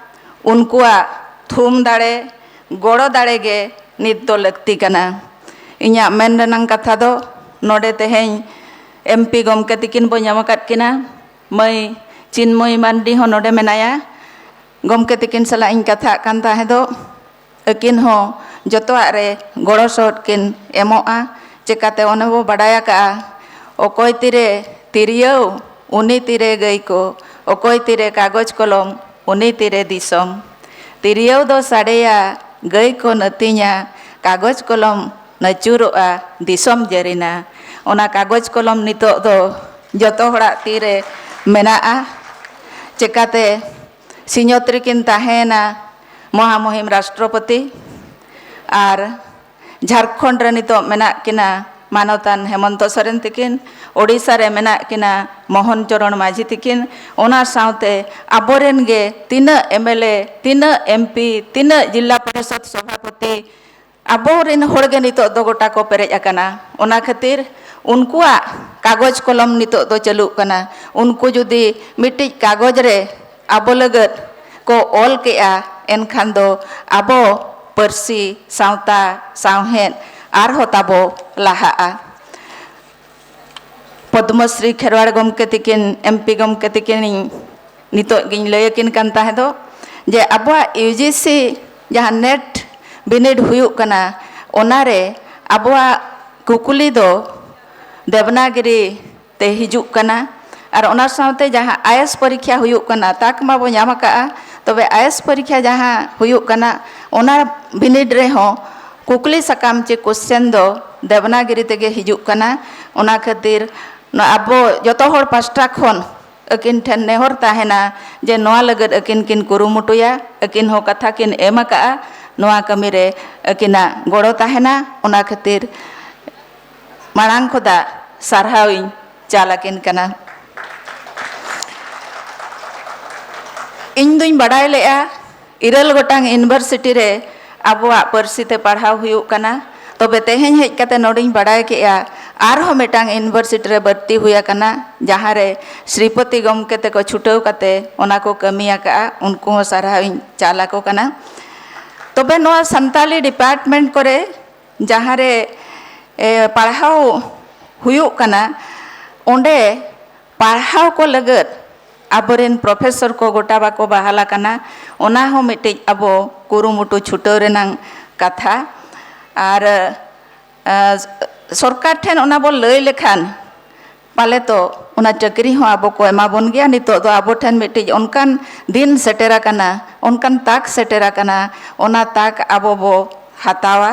ᱩᱱᱠᱩᱣᱟᱜ ᱛᱷᱩᱢ ᱫᱟᱲᱮ, ᱜᱚᱲᱚ ᱫᱟᱲᱮ ᱜᱮ ᱱᱤᱛ ᱫᱚ ᱞᱟᱹᱠᱛᱤ ᱠᱟᱱᱟ᱾ ᱤᱧᱟᱹᱜ ᱢᱮᱱ ᱨᱮᱱᱟᱝ ᱠᱟᱛᱷᱟ ᱫᱚ ᱱᱚᱰᱮ ᱛᱮᱦᱮᱧ ᱮᱢ ᱯᱤ ᱜᱚᱢᱠᱮ ᱛᱤᱠᱤᱱ ᱵᱚ ᱧᱟᱢ ᱟᱠᱟᱫ ᱠᱤᱱᱟ, ᱢᱟᱹᱭ ᱪᱤᱱᱢᱚᱭ ᱢᱟᱱᱰᱤ ᱦᱚᱸ ᱱᱚᱰᱮ ᱢᱮᱱᱟᱭᱟ᱾ ᱜᱚᱢᱠᱮ ᱛᱤᱠᱤᱱ ᱥᱟᱞᱟᱜ ᱤᱧ ᱠᱟᱛᱷᱟᱜ ᱠᱟᱱ ᱛᱟᱦᱮᱸ ᱫᱚ, ᱟᱹᱠᱤᱱ ᱦᱚᱸ ᱡᱚᱛᱚᱣᱟᱜ ᱨᱮ ᱜᱚᱲᱚ ᱥᱚᱦᱚᱫ ᱠᱤᱱ ᱮᱢᱚᱜᱼᱟ᱾ ᱪᱮᱠᱟᱛᱮ ᱚᱱᱮ ᱵᱚ ᱵᱟᱰᱟᱭ ᱟᱠᱟᱜᱼᱟ, ᱚᱠᱚᱭ ᱛᱤᱨᱮ ᱛᱤᱨᱭᱟᱹᱣ, ᱩᱱᱤ ᱛᱤᱨᱮ ᱜᱟᱹᱭ ᱠᱚ, ᱚᱠᱚᱭ ᱛᱤᱨᱮ ᱠᱟᱜᱚᱡᱽ ᱠᱚᱞᱚᱢ, ᱩᱱᱤ ᱛᱤᱨᱮ ᱫᱤᱥᱚᱢ᱾ ᱛᱤᱨᱭᱟᱹᱣ ᱫᱚ ᱥᱟᱰᱮᱭᱟ, ᱜᱟᱹᱭ ᱠᱚ ᱱᱟᱹᱛᱤᱧᱟ, ᱠᱟᱜᱚᱡᱽ ᱠᱚᱞᱚᱢ ᱱᱟᱹᱪᱩᱨᱚᱜᱼᱟ, ᱫᱤᱥᱚᱢ ᱡᱟᱹᱨᱤᱱᱟ᱾ ᱚᱱᱟ ᱠᱟᱜᱚᱡᱽ ᱠᱚᱞᱚᱢ ᱱᱤᱛᱚᱜ ᱫᱚ ᱡᱚᱛᱚ ᱦᱚᱲᱟᱜ ᱛᱤᱨᱮ ᱢᱮᱱᱟᱜᱼᱟ᱾ ᱪᱮᱠᱟᱛᱮ ᱥᱤᱧᱚᱛ ᱨᱮᱠᱤᱱ ᱛᱟᱦᱮᱸᱭᱮᱱᱟ ᱢᱚᱦᱟᱢᱩᱦᱤᱢ ᱨᱟᱥᱴᱨᱚᱯᱚᱛᱤ, ᱟᱨ ᱡᱷᱟᱲᱠᱷᱚᱸᱰ ᱨᱮ ᱱᱤᱛᱚᱜ ᱢᱮᱱᱟᱜ ᱠᱤᱱᱟ ᱢᱟᱱᱚᱛᱟᱱ ᱦᱮᱢᱚᱱᱛᱚ ᱥᱚᱨᱮᱱ ᱛᱤᱠᱤᱱ, ᱳᱰᱤᱥᱟ ᱨᱮ ᱢᱮᱱᱟᱜ ᱠᱤᱱᱟ ᱢᱳᱦᱚᱱ ᱪᱚᱨᱚᱬ ᱢᱟᱹᱡᱷᱤ ᱛᱤᱠᱤᱱ, ᱚᱱᱟ ᱥᱟᱶᱛᱮ ᱟᱵᱚᱨᱮᱱ ᱜᱮ ᱛᱤᱱᱟᱹᱜ ᱮᱢ ᱮᱞ ᱮ, ᱛᱤᱱᱟᱹᱜ ᱮᱢ ᱯᱤ, ᱛᱤᱱᱟᱹᱜ ᱡᱤᱞᱟ ᱯᱚᱨᱤᱥᱚᱫ ᱥᱚᱵᱷᱟᱯᱚᱛᱤ, ᱟᱵᱚᱨᱮᱱ ᱦᱚᱲ ᱜᱮ ᱱᱤᱛᱚᱜ ᱫᱚ ᱜᱚᱴᱟ ᱠᱚ ᱯᱮᱨᱮᱡ ᱟᱠᱟᱱᱟ᱾ ᱚᱱᱟ ᱠᱷᱟᱹᱛᱤᱨ ᱩᱱᱠᱩᱣᱟᱜ ᱠᱟᱜᱚᱡᱽ ᱠᱚᱞᱚᱢ ᱱᱤᱛᱚᱜ ᱫᱚ ᱪᱟᱹᱞᱩᱜ ᱠᱟᱱᱟ᱾ ᱩᱱᱠᱩ ᱡᱩᱫᱤ ᱢᱤᱫᱴᱤᱡ ᱠᱟᱜᱚᱡᱽ ᱨᱮ ᱟᱵᱚ ᱞᱟᱹᱜᱤᱫ ᱠᱚ ᱚᱞ ᱠᱮᱜᱼᱟ, ᱮᱱᱠᱷᱟᱱ ᱫᱚ ᱟᱵᱚ ᱯᱟᱹᱨᱥᱤ, ᱥᱟᱶᱛᱟ, ᱥᱟᱶᱦᱮᱫ ᱟᱨᱦᱚᱸ ᱛᱟᱵᱚ ᱞᱟᱦᱟᱜᱼᱟ᱾ ᱯᱚᱫᱽᱢᱚᱥᱨᱤ ᱠᱷᱮᱨᱣᱟᱲ ᱜᱚᱢᱠᱮ ᱛᱤᱠᱤᱱ, ᱮᱢ ᱯᱤ ᱜᱚᱢᱠᱮ ᱛᱤᱠᱤᱱᱤᱧ ᱱᱤᱛᱚᱜ ᱜᱤᱧ ᱞᱟᱹᱭ ᱟᱹᱠᱤᱱ ᱠᱟᱱ ᱛᱟᱦᱮᱸ ᱫᱚ, ᱡᱮ ᱟᱵᱚᱣᱟᱜ ᱭᱩ ᱡᱤ ᱥᱤ ᱡᱟᱦᱟᱸ ᱱᱮᱴ ᱵᱤᱱᱤᱰ ᱦᱩᱭᱩᱜ ᱠᱟᱱᱟ, ᱚᱱᱟᱨᱮ ᱟᱵᱚᱣᱟᱜ ᱠᱩᱠᱞᱤ ᱫᱚ ᱫᱮᱵᱽᱱᱟᱜᱤᱨᱤ ᱛᱮ ᱦᱤᱡᱩᱜ ᱠᱟᱱᱟ᱾ ᱟᱨ ᱚᱱᱟ ᱥᱟᱶᱛᱮ ᱡᱟᱦᱟᱸ ᱟᱭᱮᱥ ᱯᱚᱨᱤᱠᱠᱷᱟ ᱦᱩᱭᱩᱜ ᱠᱟᱱᱟ, ᱛᱟᱠ ᱢᱟᱵᱚ ᱧᱟᱢ ᱟᱠᱟᱜᱼᱟ, ᱛᱚᱵᱮ ᱟᱭᱮᱥ ᱯᱚᱨᱤᱠᱠᱷᱟ ᱡᱟᱦᱟᱸ ᱦᱩᱭᱩᱜ ᱠᱟᱱᱟ, ᱚᱱᱟ ᱵᱤᱱᱤᱰ ᱨᱮᱦᱚᱸ ᱠᱩᱠᱞᱤ ᱥᱟᱠᱟᱢ ᱪᱮ ᱠᱚᱥᱪᱮᱱ ᱫᱚ ᱫᱮᱵᱽᱱᱟᱜᱤᱨᱤ ᱛᱮᱜᱮ ᱦᱤᱡᱩᱜ ᱠᱟᱱᱟ᱾ ᱚᱱᱟ ᱠᱷᱟᱹᱛᱤᱨ ᱱᱚᱣᱟ ᱟᱵᱚ ᱡᱚᱛᱚ ᱦᱚᱲ ᱯᱟᱥᱴᱟ ᱠᱷᱚᱱ ᱟᱹᱠᱤᱱ ᱴᱷᱮᱱ ᱱᱮᱦᱚᱨ ᱛᱟᱦᱮᱱᱟ ᱡᱮ ᱱᱚᱣᱟ ᱞᱟᱹᱜᱤᱫ ᱟᱹᱠᱤᱱ ᱠᱤᱱ ᱠᱩᱨᱩᱢᱩᱴᱩᱭᱟ, ᱟᱹᱠᱤᱱ ᱦᱚᱸ ᱠᱟᱛᱷᱟ ᱠᱤᱱ ᱮᱢ ᱟᱠᱟᱜᱼᱟ, ᱱᱚᱣᱟ ᱠᱟᱹᱢᱤ ᱨᱮ ᱟᱹᱠᱤᱱᱟᱜ ᱜᱚᱲᱚ ᱛᱟᱦᱮᱱᱟ᱾ ᱚᱱᱟ ᱠᱷᱟᱹᱛᱤᱨ ᱢᱟᱲᱟᱝ ᱠᱷᱚᱱᱟᱜ ᱥᱟᱨᱦᱟᱣ ᱤᱧ ᱪᱟᱞ ᱟᱹᱠᱤᱱ ᱠᱟᱱᱟ᱾ ᱤᱧ ᱫᱩᱧ ᱵᱟᱰᱟᱭ ᱞᱮᱜᱼᱟ, ᱤᱨᱟᱹᱞ ᱜᱚᱴᱟᱝ ᱤᱭᱩᱱᱤᱵᱷᱟᱨᱥᱤᱴᱤ ᱨᱮ ᱟᱵᱚᱣᱟᱜ ᱯᱟᱹᱨᱥᱤ ᱛᱮ ᱯᱟᱲᱦᱟᱣ ᱦᱩᱭᱩᱜ ᱠᱟᱱᱟ, ᱛᱚᱵᱮ ᱛᱮᱦᱮᱧ ᱦᱮᱡ ᱠᱟᱛᱮ ᱱᱚᱰᱮᱧ ᱵᱟᱰᱟᱭ ᱠᱮᱜᱼᱟ, ᱟᱨᱦᱚᱸ ᱢᱤᱫᱴᱟᱝ ᱤᱭᱩᱱᱤᱵᱷᱟᱨᱥᱤᱴᱤ ᱨᱮ ᱵᱷᱚᱨᱛᱤ ᱦᱩᱭ ᱟᱠᱟᱱᱟ, ᱡᱟᱦᱟᱸ ᱨᱮ ᱥᱨᱤᱯᱚᱛᱤ ᱜᱚᱢᱠᱮ ᱛᱮᱠᱚ ᱪᱷᱩᱴᱟᱹᱣ ᱠᱟᱛᱮ ᱚᱱᱟ ᱠᱚ ᱠᱟᱹᱢᱤ ᱟᱠᱟᱜᱼᱟ, ᱩᱱᱠᱩ ᱦᱚᱸ ᱥᱟᱨᱦᱟᱣ ᱤᱧ ᱪᱟᱞ ᱟᱠᱚ ᱠᱟᱱᱟ᱾ ᱛᱚᱵᱮ ᱱᱚᱣᱟ ᱥᱟᱱᱛᱟᱞᱤ ᱰᱤᱯᱟᱨᱴᱢᱮᱱᱴ ᱠᱚᱨᱮ ᱡᱟᱦᱟᱸ ᱨᱮ, ᱮ, ᱯᱟᱲᱦᱟᱣ ᱦᱩᱭᱩᱜ ᱠᱟᱱᱟ, ᱚᱸᱰᱮ ᱯᱟᱲᱦᱟᱣ ᱠᱚ ᱞᱟᱹᱜᱤᱫ ᱟᱵᱚᱨᱮᱱ ᱯᱨᱚᱯᱷᱮᱥᱚᱨ ᱠᱚ ᱜᱚᱴᱟ ᱵᱟᱠᱚ ᱵᱟᱦᱟᱞ ᱟᱠᱟᱱᱟ᱾ ᱚᱱᱟ ᱦᱚᱸ ᱢᱤᱫᱴᱤᱡ ᱟᱵᱚ ᱠᱩᱨᱩᱢᱩᱴᱩ ᱪᱷᱩᱴᱟᱹᱣ ᱨᱮᱱᱟᱝ ᱠᱟᱛᱷᱟ᱾ ᱟᱨ, ᱮ, ᱥᱚᱨᱠᱟᱨ ᱴᱷᱮᱱ ᱚᱱᱟ ᱵᱚ ᱞᱟᱹᱭ ᱞᱮᱠᱷᱟᱱ ᱯᱟᱞᱮ ᱛᱚ ᱚᱱᱟ ᱪᱟᱹᱠᱨᱤ ᱦᱚᱸ ᱟᱵᱚ ᱠᱚ ᱮᱢᱟ ᱵᱚᱱ ᱜᱮᱭᱟ᱾ ᱱᱤᱛᱚᱜ ᱫᱚ ᱟᱵᱚ ᱴᱷᱮᱱ ᱢᱤᱫᱴᱤᱡ ᱚᱱᱠᱟᱱ ᱫᱤᱱ ᱥᱮᱴᱮᱨ ᱟᱠᱟᱱᱟ, ᱚᱱᱠᱟᱱ ᱛᱟᱠ ᱥᱮᱴᱮᱨ ᱟᱠᱟᱱᱟ, ᱚᱱᱟ ᱛᱟᱠ ᱟᱵᱚ ᱵᱚ ᱦᱟᱛᱟᱣᱟ᱾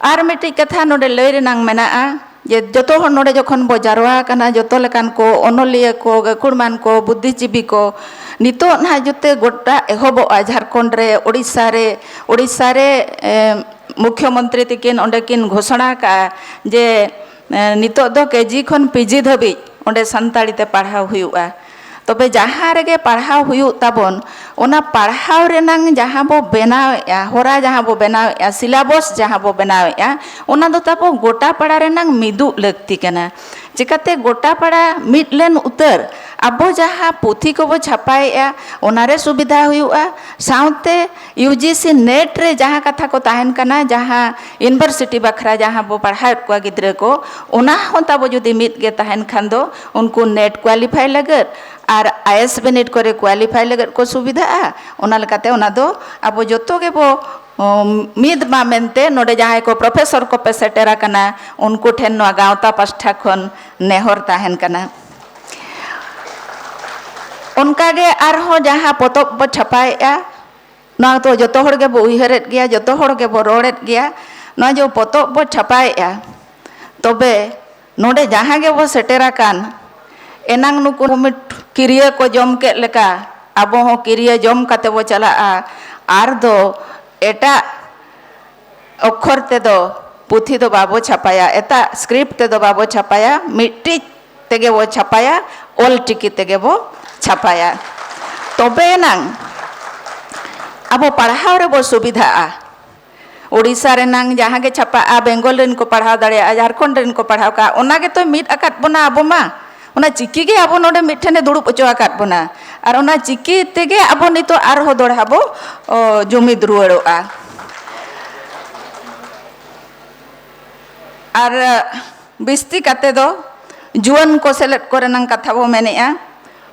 ᱟᱨ ᱢᱤᱫᱴᱤᱡ ᱠᱟᱛᱷᱟ ᱱᱚᱰᱮ ᱞᱟᱹᱭ ᱨᱮᱱᱟᱝ ᱢᱮᱱᱟᱜᱼᱟ ᱡᱮ ᱡᱚᱛᱚ ᱦᱚᱲ ᱱᱚᱰᱮ ᱡᱚᱠᱷᱚᱱ ᱵᱚ ᱡᱟᱨᱣᱟ ᱟᱠᱟᱱᱟ, ᱡᱚᱛᱚ ᱞᱮᱠᱟᱱ ᱠᱚ, ᱚᱱᱚᱞᱤᱭᱟᱹ ᱠᱚ, ᱜᱟᱹᱠᱷᱩᱲᱢᱟᱱ ᱠᱚ, ᱵᱩᱫᱽᱫᱷᱤᱡᱤᱵᱤ ᱠᱚ, ᱱᱤᱛᱚᱜ ᱱᱟᱦᱟᱜ ᱡᱚᱛᱚ ᱜᱚᱴᱟ ᱮᱦᱚᱵᱚᱜᱼᱟ ᱡᱷᱟᱲᱠᱷᱚᱸᱰ ᱨᱮ, ᱳᱰᱤᱥᱟ ᱨᱮ, ᱳᱰᱤᱥᱟ ᱨᱮ, ᱮ, ᱢᱩᱠᱷᱭᱚᱢᱚᱱᱛᱨᱤ ᱛᱤᱠᱤᱱ ᱚᱸᱰᱮ ᱠᱤᱱ ᱜᱷᱳᱥᱚᱱᱟ ᱠᱟᱜᱼᱟ ᱡᱮ, ᱮ, ᱱᱤᱛᱚᱜ ᱫᱚ ᱠᱮᱡᱤ ᱠᱷᱚᱱ ᱯᱤᱡᱤ ᱫᱷᱟᱹᱵᱤᱡ ᱚᱸᱰᱮ ᱥᱟᱱᱛᱟᱲᱤ ᱛᱮ ᱯᱟᱲᱦᱟᱣ ᱦᱩᱭᱩᱜᱼᱟ᱾ ᱛᱚᱵᱮ ᱡᱟᱦᱟᱸ ᱨᱮᱜᱮ ᱯᱟᱲᱦᱟᱣ ᱦᱩᱭᱩᱜ ᱛᱟᱵᱚᱱ, ᱚᱱᱟ ᱯᱟᱲᱦᱟᱣ ᱨᱮᱱᱟᱝ ᱡᱟᱦᱟᱸ ᱵᱚ ᱵᱮᱱᱟᱣᱮᱫᱼᱟ, ᱦᱚᱨᱟ ᱡᱟᱦᱟᱸ ᱵᱚ ᱵᱮᱱᱟᱣᱮᱫᱼᱟ, ᱥᱤᱞᱟᱵᱚᱥ ᱡᱟᱦᱟᱸ ᱵᱚ ᱵᱮᱱᱟᱣᱮᱫᱼᱟ, ᱚᱱᱟ ᱫᱚ ᱛᱟᱵᱚ ᱜᱚᱴᱟ ᱯᱟᱲᱟ ᱨᱮᱱᱟᱝ ᱢᱤᱫᱩᱜ ᱞᱟᱹᱠᱛᱤ ᱠᱟᱱᱟ᱾ ᱪᱤᱠᱟᱹᱛᱮ ᱜᱚᱴᱟ ᱯᱟᱲᱟ ᱢᱤᱫ ᱞᱮᱱ ᱩᱛᱟᱹᱨ, ᱟᱵᱚ ᱡᱟᱦᱟᱸ ᱯᱩᱛᱷᱤ ᱠᱚᱵᱚ ᱪᱷᱟᱯᱟᱭᱮᱫᱼᱟ, ᱚᱱᱟᱨᱮ ᱥᱩᱵᱤᱫᱷᱟ ᱦᱩᱭᱩᱜᱼᱟ᱾ ᱥᱟᱶᱛᱮ ᱤᱭᱩ ᱡᱤ ᱥᱤ ᱱᱮᱴ ᱨᱮ ᱡᱟᱦᱟᱸ ᱠᱟᱛᱷᱟ ᱠᱚ ᱛᱟᱦᱮᱱ ᱠᱟᱱᱟ, ᱡᱟᱦᱟᱸ ᱤᱭᱩᱱᱤᱵᱷᱟᱨᱥᱤᱴᱤ ᱵᱟᱠᱷᱨᱟ ᱡᱟᱦᱟᱸ ᱵᱚ ᱯᱟᱲᱦᱟᱣᱮᱫ ᱠᱚᱣᱟ ᱜᱤᱫᱽᱨᱟᱹ ᱠᱚ, ᱚᱱᱟ ᱦᱚᱸ ᱛᱟᱵᱚ ᱡᱩᱫᱤ ᱢᱤᱫ ᱜᱮ ᱛᱟᱦᱮᱱ ᱠᱷᱟᱱ ᱫᱚ, ᱩᱱᱠᱩ ᱱᱮᱴ ᱠᱣᱟᱞᱤᱯᱷᱟᱭ ᱞᱟᱹᱜᱤᱫ ᱟᱨ ᱟᱭᱮᱥ ᱵᱤᱱᱤᱰ ᱠᱚᱨᱮ ᱠᱣᱟᱞᱤᱯᱷᱟᱭ ᱞᱟᱹᱜᱤᱫ ᱠᱚ ᱥᱩᱵᱤᱫᱷᱟᱜᱼᱟ᱾ ᱚᱱᱟ ᱞᱮᱠᱟᱛᱮ ᱚᱱᱟ ᱫᱚ ᱟᱵᱚ ᱡᱚᱛᱚ ᱜᱮᱵᱚ, ᱩᱢ, ᱢᱤᱫ ᱢᱟ ᱢᱮᱱᱛᱮ ᱱᱚᱰᱮ ᱡᱟᱦᱟᱸᱭ ᱠᱚ ᱯᱨᱚᱯᱷᱮᱥᱚᱨ ᱠᱚᱯᱮ ᱥᱮᱴᱮᱨ ᱟᱠᱟᱱᱟ, ᱩᱱᱠᱩ ᱴᱷᱮᱱ ᱱᱚᱣᱟ ᱜᱟᱶᱛᱟ ᱯᱟᱥᱴᱷᱟ ᱠᱷᱚᱱ ᱱᱮᱦᱚᱨ ᱛᱟᱦᱮᱱ ᱠᱟᱱᱟ᱾ ᱚᱱᱠᱟᱜᱮ ᱟᱨᱦᱚᱸ ᱡᱟᱦᱟᱸ ᱯᱚᱛᱚᱵ ᱵᱚ ᱪᱷᱟᱯᱟᱭᱮᱫᱼᱟ, ᱱᱚᱣᱟ ᱫᱚ ᱡᱚᱛᱚ ᱦᱚᱲ ᱜᱮᱵᱚ ᱩᱭᱦᱟᱹᱨᱮᱫ ᱜᱮᱭᱟ, ᱡᱚᱛᱚ ᱦᱚᱲ ᱜᱮᱵᱚ ᱨᱚᱲᱮᱫ ᱜᱮᱭᱟ᱾ ᱱᱚᱣᱟ ᱡᱮ ᱯᱚᱛᱚᱵ ᱵᱚ ᱪᱷᱟᱯᱟᱭᱮᱫᱼᱟ, ᱛᱚᱵᱮ ᱱᱚᱰᱮ ᱡᱟᱦᱟᱸ ᱜᱮᱵᱚ ᱥᱮᱴᱮᱨ ᱟᱠᱟᱱ, ᱮᱱᱟᱝ ᱱᱩᱠᱩ ᱢᱤᱫ ᱠᱤᱨᱭᱟᱹ ᱠᱚ ᱡᱚᱢ ᱠᱮᱫ ᱞᱮᱠᱟ, ᱟᱵᱚ ᱦᱚᱸ ᱠᱤᱨᱭᱟᱹ ᱡᱚᱢ ᱠᱟᱛᱮ ᱵᱚ ᱪᱟᱞᱟᱜᱼᱟ᱾ ᱟᱨ ᱫᱚ ᱮᱴᱟᱜ ᱚᱠᱠᱷᱚᱨ ᱛᱮᱫᱚ ᱯᱩᱛᱷᱤ ᱫᱚ ᱵᱟᱵᱚ ᱪᱷᱟᱯᱟᱭᱟ, ᱮᱴᱟᱜ ᱥᱠᱨᱤᱯᱴ ᱛᱮᱫᱚ ᱵᱟᱵᱚ ᱪᱷᱟᱯᱟᱭᱟ, ᱢᱤᱫᱴᱤᱡ ᱛᱮᱜᱮ ᱵᱚ ᱪᱷᱟᱯᱟᱭᱟ, ᱚᱞ ᱪᱤᱠᱤ ᱛᱮᱜᱮ ᱵᱚ ᱪᱷᱟᱯᱟᱭᱟ᱾ ᱛᱚᱵᱮ ᱮᱱᱟᱝ ᱟᱵᱚ ᱯᱟᱲᱦᱟᱣ ᱨᱮᱵᱚ ᱥᱩᱵᱤᱫᱷᱟᱜᱼᱟ᱾ ᱳᱰᱤᱥᱟ ᱨᱮᱱᱟᱝ ᱡᱟᱦᱟᱸ ᱜᱮ ᱪᱷᱟᱯᱟᱜᱼᱟ, ᱵᱮᱝᱜᱚᱞ ᱨᱮᱱ ᱠᱚ ᱯᱟᱲᱦᱟᱣ ᱫᱟᱲᱮᱭᱟᱜᱼᱟ, ᱡᱷᱟᱲᱠᱷᱚᱸᱰ ᱨᱮᱱ ᱠᱚ ᱯᱟᱲᱦᱟᱣ ᱠᱟᱜᱼᱟ, ᱚᱱᱟ ᱜᱮᱛᱚ ᱢᱤᱫ ᱟᱠᱟᱫ ᱵᱚᱱᱟ ᱟᱵᱚ ᱢᱟ᱾ ᱚᱱᱟ ᱪᱤᱠᱤ ᱜᱮ ᱟᱵᱚ ᱱᱚᱰᱮ ᱢᱤᱫ ᱴᱷᱮᱱᱮ ᱫᱩᱲᱩᱵ ᱦᱚᱪᱚ ᱟᱠᱟᱫ ᱵᱚᱱᱟ᱾ ᱟᱨ ᱚᱱᱟ ᱪᱤᱠᱤ ᱛᱮᱜᱮ ᱟᱵᱚ ᱱᱤᱛᱚᱜ ᱟᱨᱦᱚᱸ ᱫᱚᱲᱦᱟ ᱵᱚ, ᱚ, ᱡᱩᱢᱤᱫ ᱨᱩᱣᱟᱹᱲᱚᱜᱼᱟ᱾ ᱟᱨ ᱵᱤᱥᱛᱤ ᱠᱟᱛᱮ ᱫᱚ ᱡᱩᱣᱟᱹᱱ ᱠᱚ ᱥᱮᱞᱮᱫ ᱠᱚᱨᱮᱱᱟᱝ ᱠᱟᱛᱷᱟ ᱵᱚ ᱢᱮᱱᱮᱜᱼᱟ᱾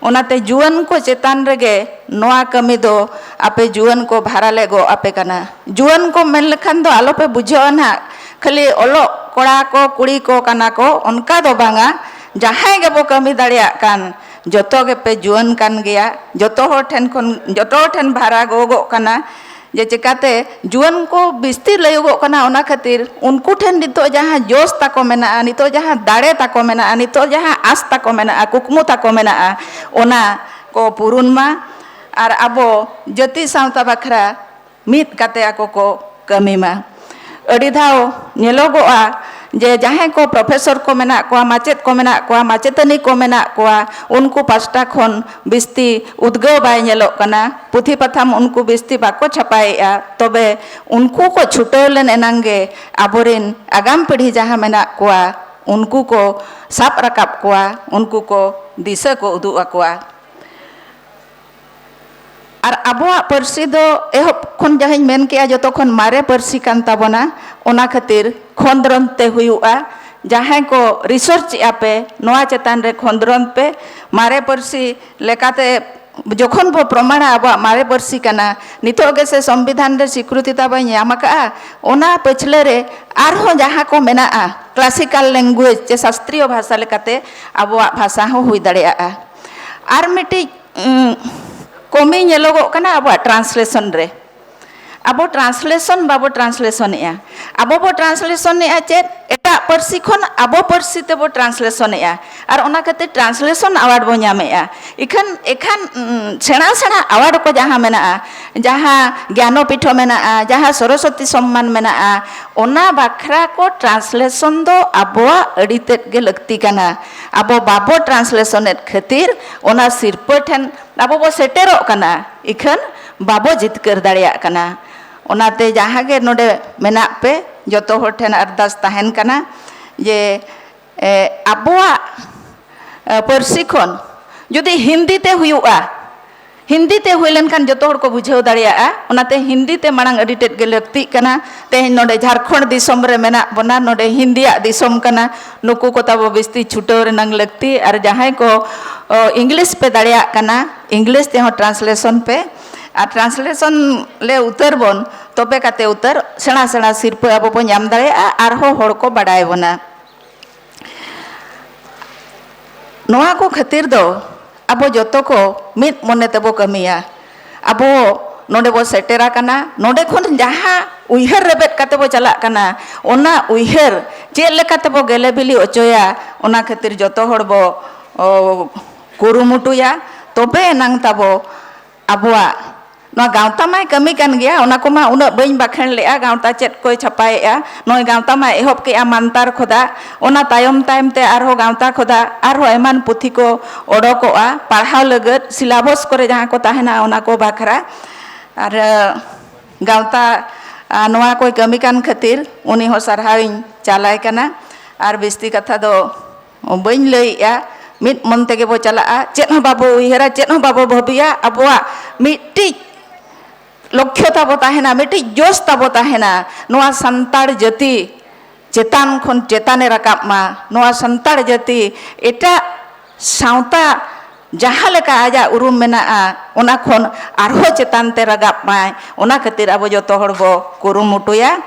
ᱚᱱᱟᱛᱮ ᱡᱩᱣᱟᱹᱱ ᱠᱚ ᱪᱮᱛᱟᱱ ᱨᱮᱜᱮ ᱱᱚᱣᱟ ᱠᱟᱹᱢᱤ ᱫᱚ ᱟᱯᱮ ᱡᱩᱣᱟᱹᱱ ᱠᱚ ᱵᱷᱟᱨᱟ ᱞᱮ ᱜᱚᱜ ᱟᱯᱮ ᱠᱟᱱᱟ᱾ ᱡᱩᱣᱟᱹᱱ ᱠᱚ ᱢᱮᱱ ᱞᱮᱠᱷᱟᱱ ᱫᱚ ᱟᱞᱚᱯᱮ ᱵᱩᱡᱷᱟᱹᱣᱟ ᱱᱟᱦᱟᱜ ᱠᱷᱟᱹᱞᱤ ᱚᱞᱚᱜ ᱠᱚᱲᱟ ᱠᱚ ᱠᱩᱲᱤ ᱠᱚ ᱠᱟᱱᱟ ᱠᱚ, ᱚᱱᱠᱟ ᱫᱚ ᱵᱟᱝᱟ᱾ ᱡᱟᱦᱟᱸᱭ ᱜᱮᱵᱚ ᱠᱟᱹᱢᱤ ᱫᱟᱲᱮᱭᱟᱜ ᱠᱟᱱ, ᱡᱚᱛᱚ ᱜᱮᱯᱮ ᱡᱩᱣᱟᱹᱱ ᱠᱟᱱ ᱜᱮᱭᱟ᱾ ᱡᱚᱛᱚ ᱦᱚᱲ ᱴᱷᱮᱱ ᱠᱷᱚᱱ, ᱡᱚᱛᱚ ᱦᱚᱲ ᱴᱷᱮᱱ ᱵᱷᱟᱨᱟ ᱜᱚᱜᱚᱜ ᱠᱟᱱᱟ᱾ ᱡᱮ ᱪᱮᱠᱟᱛᱮ ᱡᱩᱣᱟᱹᱱ ᱠᱚ ᱵᱤᱥᱛᱤ ᱞᱟᱹᱭᱚᱜᱚᱜ ᱠᱟᱱᱟ, ᱚᱱᱟ ᱠᱷᱟᱹᱛᱤᱨ ᱩᱱᱠᱩ ᱴᱷᱮᱱ ᱱᱤᱛᱚᱜ ᱡᱟᱦᱟᱸ ᱡᱚᱥ ᱛᱟᱠᱚ ᱢᱮᱱᱟᱜᱼᱟ, ᱱᱤᱛᱚᱜ ᱡᱟᱦᱟᱸ ᱫᱟᱲᱮ ᱛᱟᱠᱚ ᱢᱮᱱᱟᱜᱼᱟ, ᱱᱤᱛᱚᱜ ᱡᱟᱦᱟᱸ ᱟᱥ ᱛᱟᱠᱚ ᱢᱮᱱᱟᱜᱼᱟ, ᱠᱩᱠᱢᱩ ᱛᱟᱠᱚ ᱢᱮᱱᱟᱜᱼᱟ, ᱚᱱᱟ ᱠᱚ ᱯᱩᱨᱩᱱ ᱢᱟ᱾ ᱟᱨ ᱟᱵᱚ ᱡᱟᱹᱛᱤ ᱥᱟᱶᱛᱟ ᱵᱟᱠᱷᱨᱟ ᱢᱤᱫ ᱠᱟᱛᱮ ᱟᱠᱚ ᱠᱚ ᱠᱟᱹᱢᱤ ᱢᱟ᱾ ᱟᱹᱰᱤ ᱫᱷᱟᱣ ᱧᱮᱞᱚᱜᱚᱜᱼᱟ ᱡᱮ ᱡᱟᱦᱟᱸᱭ ᱠᱚ ᱯᱨᱚᱯᱷᱮᱥᱚᱨ ᱠᱚ ᱢᱮᱱᱟᱜ ᱠᱚᱣᱟ, ᱢᱟᱪᱮᱫ ᱠᱚ ᱢᱮᱱᱟᱜ ᱠᱚᱣᱟ, ᱢᱟᱪᱮᱛᱟᱹᱱᱤ ᱠᱚ ᱢᱮᱱᱟᱜ ᱠᱚᱣᱟ, ᱩᱱᱠᱩ ᱯᱟᱥᱴᱟ ᱠᱷᱚᱱ ᱵᱤᱥᱛᱤ ᱩᱫᱽᱜᱟᱹᱣ ᱵᱟᱭ ᱧᱮᱞᱚᱜ ᱠᱟᱱᱟ᱾ ᱯᱩᱛᱷᱤ ᱯᱟᱛᱷᱟᱢ ᱩᱱᱠᱩ ᱵᱤᱥᱛᱤ ᱵᱟᱠᱚ ᱪᱷᱟᱯᱟᱭᱮᱫᱼᱟ᱾ ᱛᱚᱵᱮ ᱩᱱᱠᱩ ᱠᱚ ᱪᱷᱩᱴᱟᱹᱣ ᱞᱮᱱ ᱮᱱᱟᱝ ᱜᱮ ᱟᱵᱚᱨᱮᱱ ᱟᱜᱟᱢ ᱯᱤᱲᱦᱤ ᱡᱟᱦᱟᱸ ᱢᱮᱱᱟᱜ ᱠᱚᱣᱟ, ᱩᱱᱠᱩ ᱠᱚ ᱥᱟᱵ ᱨᱟᱠᱟᱵ ᱠᱚᱣᱟ, ᱩᱱᱠᱩ ᱠᱚ ᱫᱤᱥᱟᱹ ᱠᱚ ᱩᱫᱩᱜ ᱟᱠᱚᱣᱟ᱾ ᱟᱨ ᱟᱵᱚᱣᱟᱜ ᱯᱟᱹᱨᱥᱤ ᱫᱚ ᱮᱦᱚᱵ ᱠᱷᱚᱱ ᱡᱟᱦᱟᱸᱧ ᱢᱮᱱ ᱠᱮᱜᱼᱟ, ᱡᱚᱛᱚ ᱠᱷᱚᱱ ᱢᱟᱨᱮ ᱯᱟᱹᱨᱥᱤ ᱠᱟᱱ ᱛᱟᱵᱚᱱᱟ᱾ ᱚᱱᱟ ᱠᱷᱟᱹᱛᱤᱨ ᱠᱷᱚᱸᱫᱽᱨᱚᱸᱫᱽ ᱛᱮ ᱦᱩᱭᱩᱜᱼᱟ᱾ ᱡᱟᱦᱟᱸᱭ ᱠᱚ ᱨᱤᱥᱟᱨᱪ ᱮᱜᱼᱟ ᱯᱮ ᱱᱚᱣᱟ ᱪᱮᱛᱟᱱ ᱨᱮ, ᱠᱷᱚᱸᱫᱽᱨᱚᱸᱫᱽ ᱯᱮ᱾ ᱢᱟᱨᱮ ᱯᱟᱹᱨᱥᱤ ᱞᱮᱠᱟᱛᱮ ᱡᱚᱠᱷᱚᱱ ᱵᱚ ᱯᱨᱚᱢᱟᱬᱟ ᱟᱵᱚᱣᱟᱜ ᱢᱟᱨᱮ ᱯᱟᱹᱨᱥᱤ ᱠᱟᱱᱟ, ᱱᱤᱛᱚᱜ ᱜᱮᱥᱮ ᱥᱚᱝᱵᱤᱫᱷᱟᱱ ᱨᱮ ᱥᱤᱠᱨᱤᱛᱤ ᱛᱟᱵᱚᱭ ᱧᱟᱢ ᱟᱠᱟᱫᱼᱟ, ᱚᱱᱟ ᱯᱟᱹᱪᱷᱞᱟᱹ ᱨᱮ ᱟᱨᱦᱚᱸ ᱡᱟᱦᱟᱸ ᱠᱚ ᱢᱮᱱᱟᱜᱼᱟ, ᱠᱞᱟᱥᱤᱠᱟᱞ ᱞᱮᱝᱜᱩᱭᱮᱡᱽ ᱪᱮ ᱥᱟᱥᱛᱨᱤᱭᱚ ᱵᱷᱟᱥᱟ ᱞᱮᱠᱟᱛᱮ ᱟᱵᱚᱣᱟᱜ ᱵᱷᱟᱥᱟ ᱦᱚᱸ ᱦᱩᱭ ᱫᱟᱲᱮᱭᱟᱜᱼᱟ᱾ ᱟᱨ ᱢᱤᱫᱴᱤᱡ ᱩᱸ, ᱠᱚᱢᱤ ᱧᱮᱞᱚᱜᱚᱜ ᱠᱟᱱᱟ ᱟᱵᱚᱣᱟᱜ ᱴᱨᱟᱱᱥᱞᱮᱥᱚᱱ ᱨᱮ᱾ ᱟᱵᱚ ᱴᱨᱟᱱᱥᱞᱮᱥᱚᱱ ᱵᱟᱵᱚ ᱴᱨᱟᱱᱥᱞᱮᱥᱚᱱᱮᱜᱼᱟ᱾ ᱟᱵᱚ ᱵᱚ ᱴᱨᱟᱱᱥᱞᱮᱥᱚᱱᱮᱜᱼᱟ ᱪᱮᱫ? ᱮᱴᱟᱜ ᱯᱟᱹᱨᱥᱤ ᱠᱷᱚᱱ ᱟᱵᱚ ᱯᱟᱹᱨᱥᱤ ᱛᱮᱵᱚ ᱴᱨᱟᱱᱥᱞᱮᱥᱚᱱᱮᱜᱼᱟ᱾ ᱟᱨ ᱚᱱᱟ ᱠᱷᱟᱹᱛᱤᱨ ᱴᱨᱟᱱᱥᱞᱮᱥᱚᱱ ᱟᱣᱟᱨᱰ ᱵᱚ ᱧᱟᱢᱮᱜᱼᱟ᱾ ᱤᱠᱷᱟᱹᱱ, ᱮᱠᱷᱟᱱ, ᱩᱸ, ᱥᱮᱬᱟ ᱥᱮᱬᱟ ᱟᱣᱟᱨᱰ ᱠᱚ ᱡᱟᱦᱟᱸ ᱢᱮᱱᱟᱜᱼᱟ, ᱡᱟᱦᱟᱸ ᱜᱮᱭᱟᱱᱚᱯᱤᱴᱷᱚ ᱢᱮᱱᱟᱜᱼᱟ, ᱡᱟᱦᱟᱸ ᱥᱚᱨᱚᱥᱚᱛᱤ ᱥᱚᱢᱢᱟᱱ ᱢᱮᱱᱟᱜᱼᱟ, ᱚᱱᱟ ᱵᱟᱠᱷᱨᱟ ᱠᱚ ᱴᱨᱟᱱᱥᱞᱮᱥᱚᱱ ᱫᱚ ᱟᱵᱚᱣᱟᱜ ᱟᱹᱰᱤ ᱛᱮᱫ ᱜᱮ ᱞᱟᱹᱠᱛᱤ ᱠᱟᱱᱟ᱾ ᱟᱵᱚ ᱵᱟᱵᱚ ᱴᱨᱟᱱᱥᱞᱮᱥᱚᱱᱮᱫ ᱠᱷᱟᱹᱛᱤᱨ ᱚᱱᱟ ᱥᱤᱨᱯᱟᱹ ᱴᱷᱮᱱ ᱟᱵᱚ ᱵᱚ ᱥᱮᱴᱮᱨᱚᱜ ᱠᱟᱱᱟ, ᱤᱠᱷᱟᱹᱱ ᱵᱟᱵᱚ ᱡᱤᱛᱠᱟᱹᱨ ᱫᱟᱲᱮᱭᱟᱜ ᱠᱟᱱᱟ᱾ ᱚᱱᱟᱛᱮ ᱡᱟᱦᱟᱸ ᱜᱮ ᱱᱚᱰᱮ ᱢᱮᱱᱟᱜ ᱯᱮ, ᱡᱚᱛᱚ ᱦᱚᱲ ᱴᱷᱮᱱ ᱟᱨᱫᱟᱥ ᱛᱟᱦᱮᱱ ᱠᱟᱱᱟ ᱡᱮ, ᱮ, ᱟᱵᱚᱣᱟᱜ ᱯᱟᱹᱨᱥᱤ ᱠᱷᱚᱱ ᱡᱩᱫᱤ ᱦᱤᱱᱫᱤ ᱛᱮ ᱦᱩᱭᱩᱜᱼᱟ, ᱦᱤᱱᱫᱤ ᱛᱮ ᱦᱩᱭ ᱞᱮᱱᱠᱷᱟᱱ ᱡᱚᱛᱚ ᱦᱚᱲ ᱠᱚ ᱵᱩᱡᱷᱟᱹᱣ ᱫᱟᱲᱮᱭᱟᱜᱼᱟ᱾ ᱚᱱᱟᱛᱮ ᱦᱤᱱᱫᱤ ᱛᱮ ᱢᱟᱲᱟᱝ ᱟᱹᱰᱤ ᱛᱮᱫ ᱜᱮ ᱞᱟᱹᱠᱛᱤᱜ ᱠᱟᱱᱟ᱾ ᱛᱮᱦᱮᱧ ᱱᱚᱰᱮ ᱡᱷᱟᱲᱠᱷᱚᱸᱰ ᱫᱤᱥᱚᱢ ᱨᱮ ᱢᱮᱱᱟᱜ ᱵᱚᱱᱟ, ᱱᱚᱰᱮ ᱦᱤᱱᱫᱤᱭᱟᱜ ᱫᱤᱥᱚᱢ ᱠᱟᱱᱟ, ᱱᱩᱠᱩ ᱠᱚ ᱛᱟᱵᱚ ᱵᱤᱥᱛᱤ ᱪᱷᱩᱴᱟᱹᱣ ᱨᱮᱱᱟᱝ ᱞᱟᱹᱠᱛᱤ᱾ ᱟᱨ ᱡᱟᱦᱟᱸᱭ ᱠᱚ ᱤᱝᱞᱤᱥ ᱯᱮ ᱫᱟᱲᱮᱭᱟᱜ ᱠᱟᱱᱟ, ᱤᱝᱞᱤᱥ ᱛᱮᱦᱚᱸ ᱴᱨᱟᱱᱥᱞᱮᱥᱚᱱ ᱯᱮ, ᱟᱨ ᱴᱨᱟᱱᱥᱞᱮᱥᱚᱱ ᱞᱮ ᱩᱛᱟᱹᱨ ᱵᱚᱱ, ᱛᱚᱵᱮ ᱠᱟᱛᱮ ᱩᱛᱟᱹᱨ ᱥᱮᱬᱟ ᱥᱮᱬᱟ ᱥᱤᱨᱯᱟᱹ ᱟᱵᱚ ᱵᱚᱱ ᱧᱟᱢ ᱫᱟᱲᱮᱭᱟᱜᱼᱟ, ᱟᱨᱦᱚᱸ ᱦᱚᱲ ᱠᱚ ᱵᱟᱰᱟᱭ ᱵᱚᱱᱟ᱾ ᱱᱚᱣᱟ ᱠᱚ ᱠᱷᱟᱹᱛᱤᱨ ᱫᱚ ᱟᱵᱚ ᱡᱚᱛᱚ ᱠᱚ ᱢᱤᱫ ᱢᱚᱱᱮ ᱛᱮᱵᱚ ᱠᱟᱹᱢᱤᱭᱟ᱾ ᱟᱵᱚ ᱱᱚᱰᱮ ᱵᱚ ᱥᱮᱴᱮᱨ ᱟᱠᱟᱱᱟ, ᱱᱚᱰᱮ ᱠᱷᱚᱱ ᱡᱟᱦᱟᱸ ᱩᱭᱦᱟᱹᱨ ᱨᱮᱵᱮᱫ ᱠᱟᱛᱮ ᱵᱚ ᱪᱟᱞᱟᱜ ᱠᱟᱱᱟ, ᱚᱱᱟ ᱩᱭᱦᱟᱹᱨ ᱪᱮᱫ ᱞᱮᱠᱟ ᱛᱮᱵᱚ ᱜᱮᱞᱮ ᱵᱤᱞᱤ ᱚᱪᱚᱭᱟ, ᱚᱱᱟ ᱠᱷᱟᱹᱛᱤᱨ ᱡᱚᱛᱚ ᱦᱚᱲ ᱵᱚ ᱠᱩᱨᱩᱢᱩᱴᱩᱭᱟ᱾ ᱛᱚᱵᱮ ᱮᱱᱟᱝ ᱛᱟᱵᱚ ᱟᱵᱚᱣᱟᱜ ᱱᱚᱣᱟ ᱜᱟᱶᱛᱟ ᱢᱟᱭ ᱠᱟᱹᱢᱤ ᱠᱟᱱ ᱜᱮᱭᱟ, ᱚᱱᱟ ᱠᱚᱢᱟ ᱩᱱᱟᱹᱜ ᱵᱟᱹᱧ ᱵᱟᱠᱷᱮᱲ ᱞᱮᱜᱼᱟ, ᱜᱟᱶᱛᱟ ᱪᱮᱫ ᱠᱚᱭ ᱪᱷᱟᱯᱟᱭᱮᱜᱼᱟ᱾ ᱱᱚᱜᱼᱚᱭ ᱜᱟᱶᱛᱟ ᱢᱟ ᱮᱦᱚᱵ ᱠᱮᱜᱼᱟ ᱢᱟᱱᱛᱟᱨ ᱠᱷᱚᱫᱟ, ᱚᱱᱟ ᱛᱟᱭᱚᱢ ᱛᱟᱭᱚᱢ ᱛᱮ ᱟᱨᱦᱚᱸ ᱜᱟᱶᱛᱟ ᱠᱷᱚᱫᱟ ᱟᱨᱦᱚᱸ ᱮᱢᱟᱱ ᱯᱩᱛᱷᱤ ᱠᱚ ᱚᱰᱚᱠᱚᱜᱼᱟ ᱯᱟᱲᱦᱟᱣ ᱞᱟᱹᱜᱤᱫ, ᱥᱤᱞᱟᱵᱚᱥ ᱠᱚᱨᱮ ᱡᱟᱦᱟᱸ ᱠᱚ ᱛᱟᱦᱮᱱᱟ ᱚᱱᱟ ᱠᱚ ᱵᱟᱠᱷᱨᱟ᱾ ᱟᱨ ᱜᱟᱶᱛᱟ ᱱᱚᱣᱟ ᱠᱚᱭ ᱠᱟᱹᱢᱤ ᱠᱟᱱ ᱠᱷᱟᱹᱛᱤᱨ ᱩᱱᱤ ᱦᱚᱸ ᱥᱟᱨᱦᱟᱣᱤᱧ ᱪᱟᱞᱟᱭ ᱠᱟᱱᱟ᱾ ᱟᱨ ᱵᱤᱥᱛᱤ ᱠᱟᱛᱷᱟ ᱫᱚ ᱵᱟᱹᱧ ᱞᱟᱹᱭᱮᱜᱼᱟ, ᱢᱤᱫ ᱢᱚᱱ ᱛᱮᱜᱮ ᱵᱚ ᱪᱟᱞᱟᱜᱼᱟ, ᱪᱮᱫ ᱦᱚᱸ ᱵᱟᱵᱚ ᱩᱭᱦᱟᱹᱨᱟ, ᱪᱮᱫ ᱦᱚᱸ ᱵᱟᱵᱚ ᱵᱷᱟᱹᱵᱤᱭᱟ᱾ ᱟᱵᱚᱣᱟᱜ ᱢᱤᱫᱴᱤᱡ ᱞᱚᱠᱠᱷᱚ ᱛᱟᱵᱚ ᱛᱟᱦᱮᱱᱟ, ᱢᱤᱫᱴᱤᱡ ᱡᱚᱥ ᱛᱟᱵᱚ ᱛᱟᱦᱮᱱᱟ, ᱱᱚᱣᱟ ᱥᱟᱱᱛᱟᱲ ᱡᱟᱹᱛᱤ ᱪᱮᱛᱟᱱ ᱠᱷᱚᱱ ᱪᱮᱛᱟᱱᱮ ᱨᱟᱠᱟᱵ ᱢᱟ, ᱱᱚᱣᱟ ᱥᱟᱱᱛᱟᱲ ᱡᱟᱹᱛᱤ ᱮᱴᱟᱜ ᱥᱟᱶᱛᱟ ᱡᱟᱦᱟᱸ ᱞᱮᱠᱟ ᱟᱡᱟᱜ ᱩᱨᱩᱢ ᱢᱮᱱᱟᱜᱼᱟ, ᱚᱱᱟ ᱠᱷᱚᱱ ᱟᱨᱦᱚᱸ ᱪᱮᱛᱟᱱ ᱛᱮ ᱨᱟᱠᱟᱵ ᱢᱟᱭ, ᱚᱱᱟ ᱠᱷᱟᱹᱛᱤᱨ ᱟᱵᱚ ᱡᱚᱛᱚ ᱦᱚᱲ ᱵᱚ ᱠᱩᱨᱩᱢᱩᱴᱩᱭᱟ᱾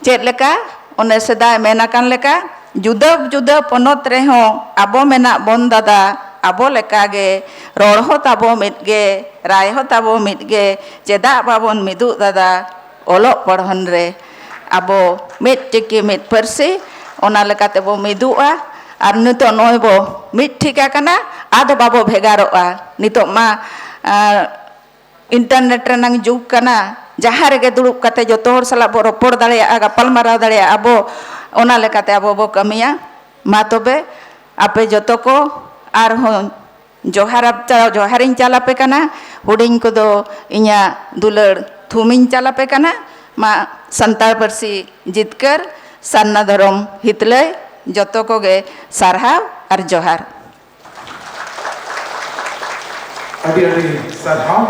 ᱪᱮᱫ ᱞᱮᱠᱟ? ᱚᱱᱮ ᱥᱮᱫᱟᱭ ᱢᱮᱱ ᱟᱠᱟᱱ ᱞᱮᱠᱟ, ᱡᱩᱫᱟᱹ ᱡᱩᱫᱟᱹ ᱯᱚᱱᱚᱛ ᱨᱮᱦᱚᱸ ᱟᱵᱚ ᱢᱮᱱᱟᱜ ᱵᱚᱱ ᱫᱟᱫᱟ, ᱟᱵᱚ ᱞᱮᱠᱟᱜᱮ ᱨᱚᱲ ᱦᱚᱸ ᱛᱟᱵᱚ ᱢᱤᱫ ᱜᱮ, ᱨᱟᱭ ᱦᱚᱸ ᱛᱟᱵᱚ ᱢᱤᱫ ᱜᱮ, ᱪᱮᱫᱟᱜ ᱵᱟᱵᱚᱱ ᱢᱤᱫᱚᱜ ᱫᱟᱫᱟ ᱚᱞᱚᱜ ᱯᱚᱲᱦᱚᱱ ᱨᱮ? ᱟᱵᱚ ᱢᱤᱫ ᱪᱤᱠᱤ ᱢᱤᱫ ᱯᱟᱹᱨᱥᱤ, ᱚᱱᱟ ᱞᱮᱠᱟᱛᱮ ᱵᱚ ᱢᱤᱫᱚᱜᱼᱟ᱾ ᱟᱨ ᱱᱤᱛᱚᱜ ᱱᱚᱜᱼᱚᱭ ᱵᱚ ᱢᱤᱫ ᱴᱷᱤᱠ ᱟᱠᱟᱱᱟ, ᱟᱫᱚ ᱵᱟᱵᱚ ᱵᱷᱮᱜᱟᱨᱚᱜᱼᱟ᱾ ᱱᱤᱛᱚᱜ ᱢᱟ, ᱟᱨ ᱤᱱᱴᱟᱨᱱᱮᱴ ᱨᱮᱱᱟᱝ ᱡᱩᱜᱽ ᱠᱟᱱᱟ, ᱡᱟᱦᱟᱸ ᱨᱮᱜᱮ ᱫᱩᱲᱩᱵ ᱠᱟᱛᱮ ᱡᱚᱛᱚ ᱦᱚᱲ ᱥᱟᱞᱟᱜ ᱵᱚ ᱨᱚᱯᱚᱲ ᱫᱟᱲᱮᱭᱟᱜᱼᱟ, ᱜᱟᱯᱟᱞ ᱢᱟᱨᱟᱣ ᱫᱟᱲᱮᱭᱟᱜᱼᱟ ᱵᱚ, ᱚᱱᱟ ᱞᱮᱠᱟᱛᱮ ᱟᱵᱚ ᱵᱚ ᱠᱟᱹᱢᱤᱭᱟ᱾ ᱢᱟ ᱛᱚᱵᱮ ᱟᱯᱮ ᱡᱚᱛᱚ ᱠᱚ ᱟᱨᱦᱚᱸ ᱡᱚᱦᱟᱨ ᱟᱯ-, ᱡᱚᱦᱟᱨᱤᱧ ᱪᱟᱞ ᱟᱯᱮ ᱠᱟᱱᱟ᱾ ᱦᱩᱰᱤᱧ ᱠᱚᱫᱚ ᱤᱧᱟᱹᱜ ᱫᱩᱞᱟᱹᱲ ᱛᱷᱩᱢᱤᱧ ᱪᱟᱞ ᱟᱯᱮ ᱠᱟᱱᱟ᱾ ᱢᱟ ᱥᱟᱱᱛᱟᱲ ᱯᱟᱹᱨᱥᱤ ᱡᱤᱛᱠᱟᱹᱨ, ᱥᱟᱨᱱᱟ ᱫᱷᱚᱨᱚᱢ ᱦᱤᱛᱞᱟᱹᱭ, ᱡᱚᱛᱚ ᱠᱚᱜᱮ ᱥᱟᱨᱦᱟᱣ ᱟᱨ ᱡᱚᱦᱟᱨ᱾ ᱟᱹᱰᱤ ᱟᱹᱰᱤ ᱥᱟᱨᱦᱟᱣ᱾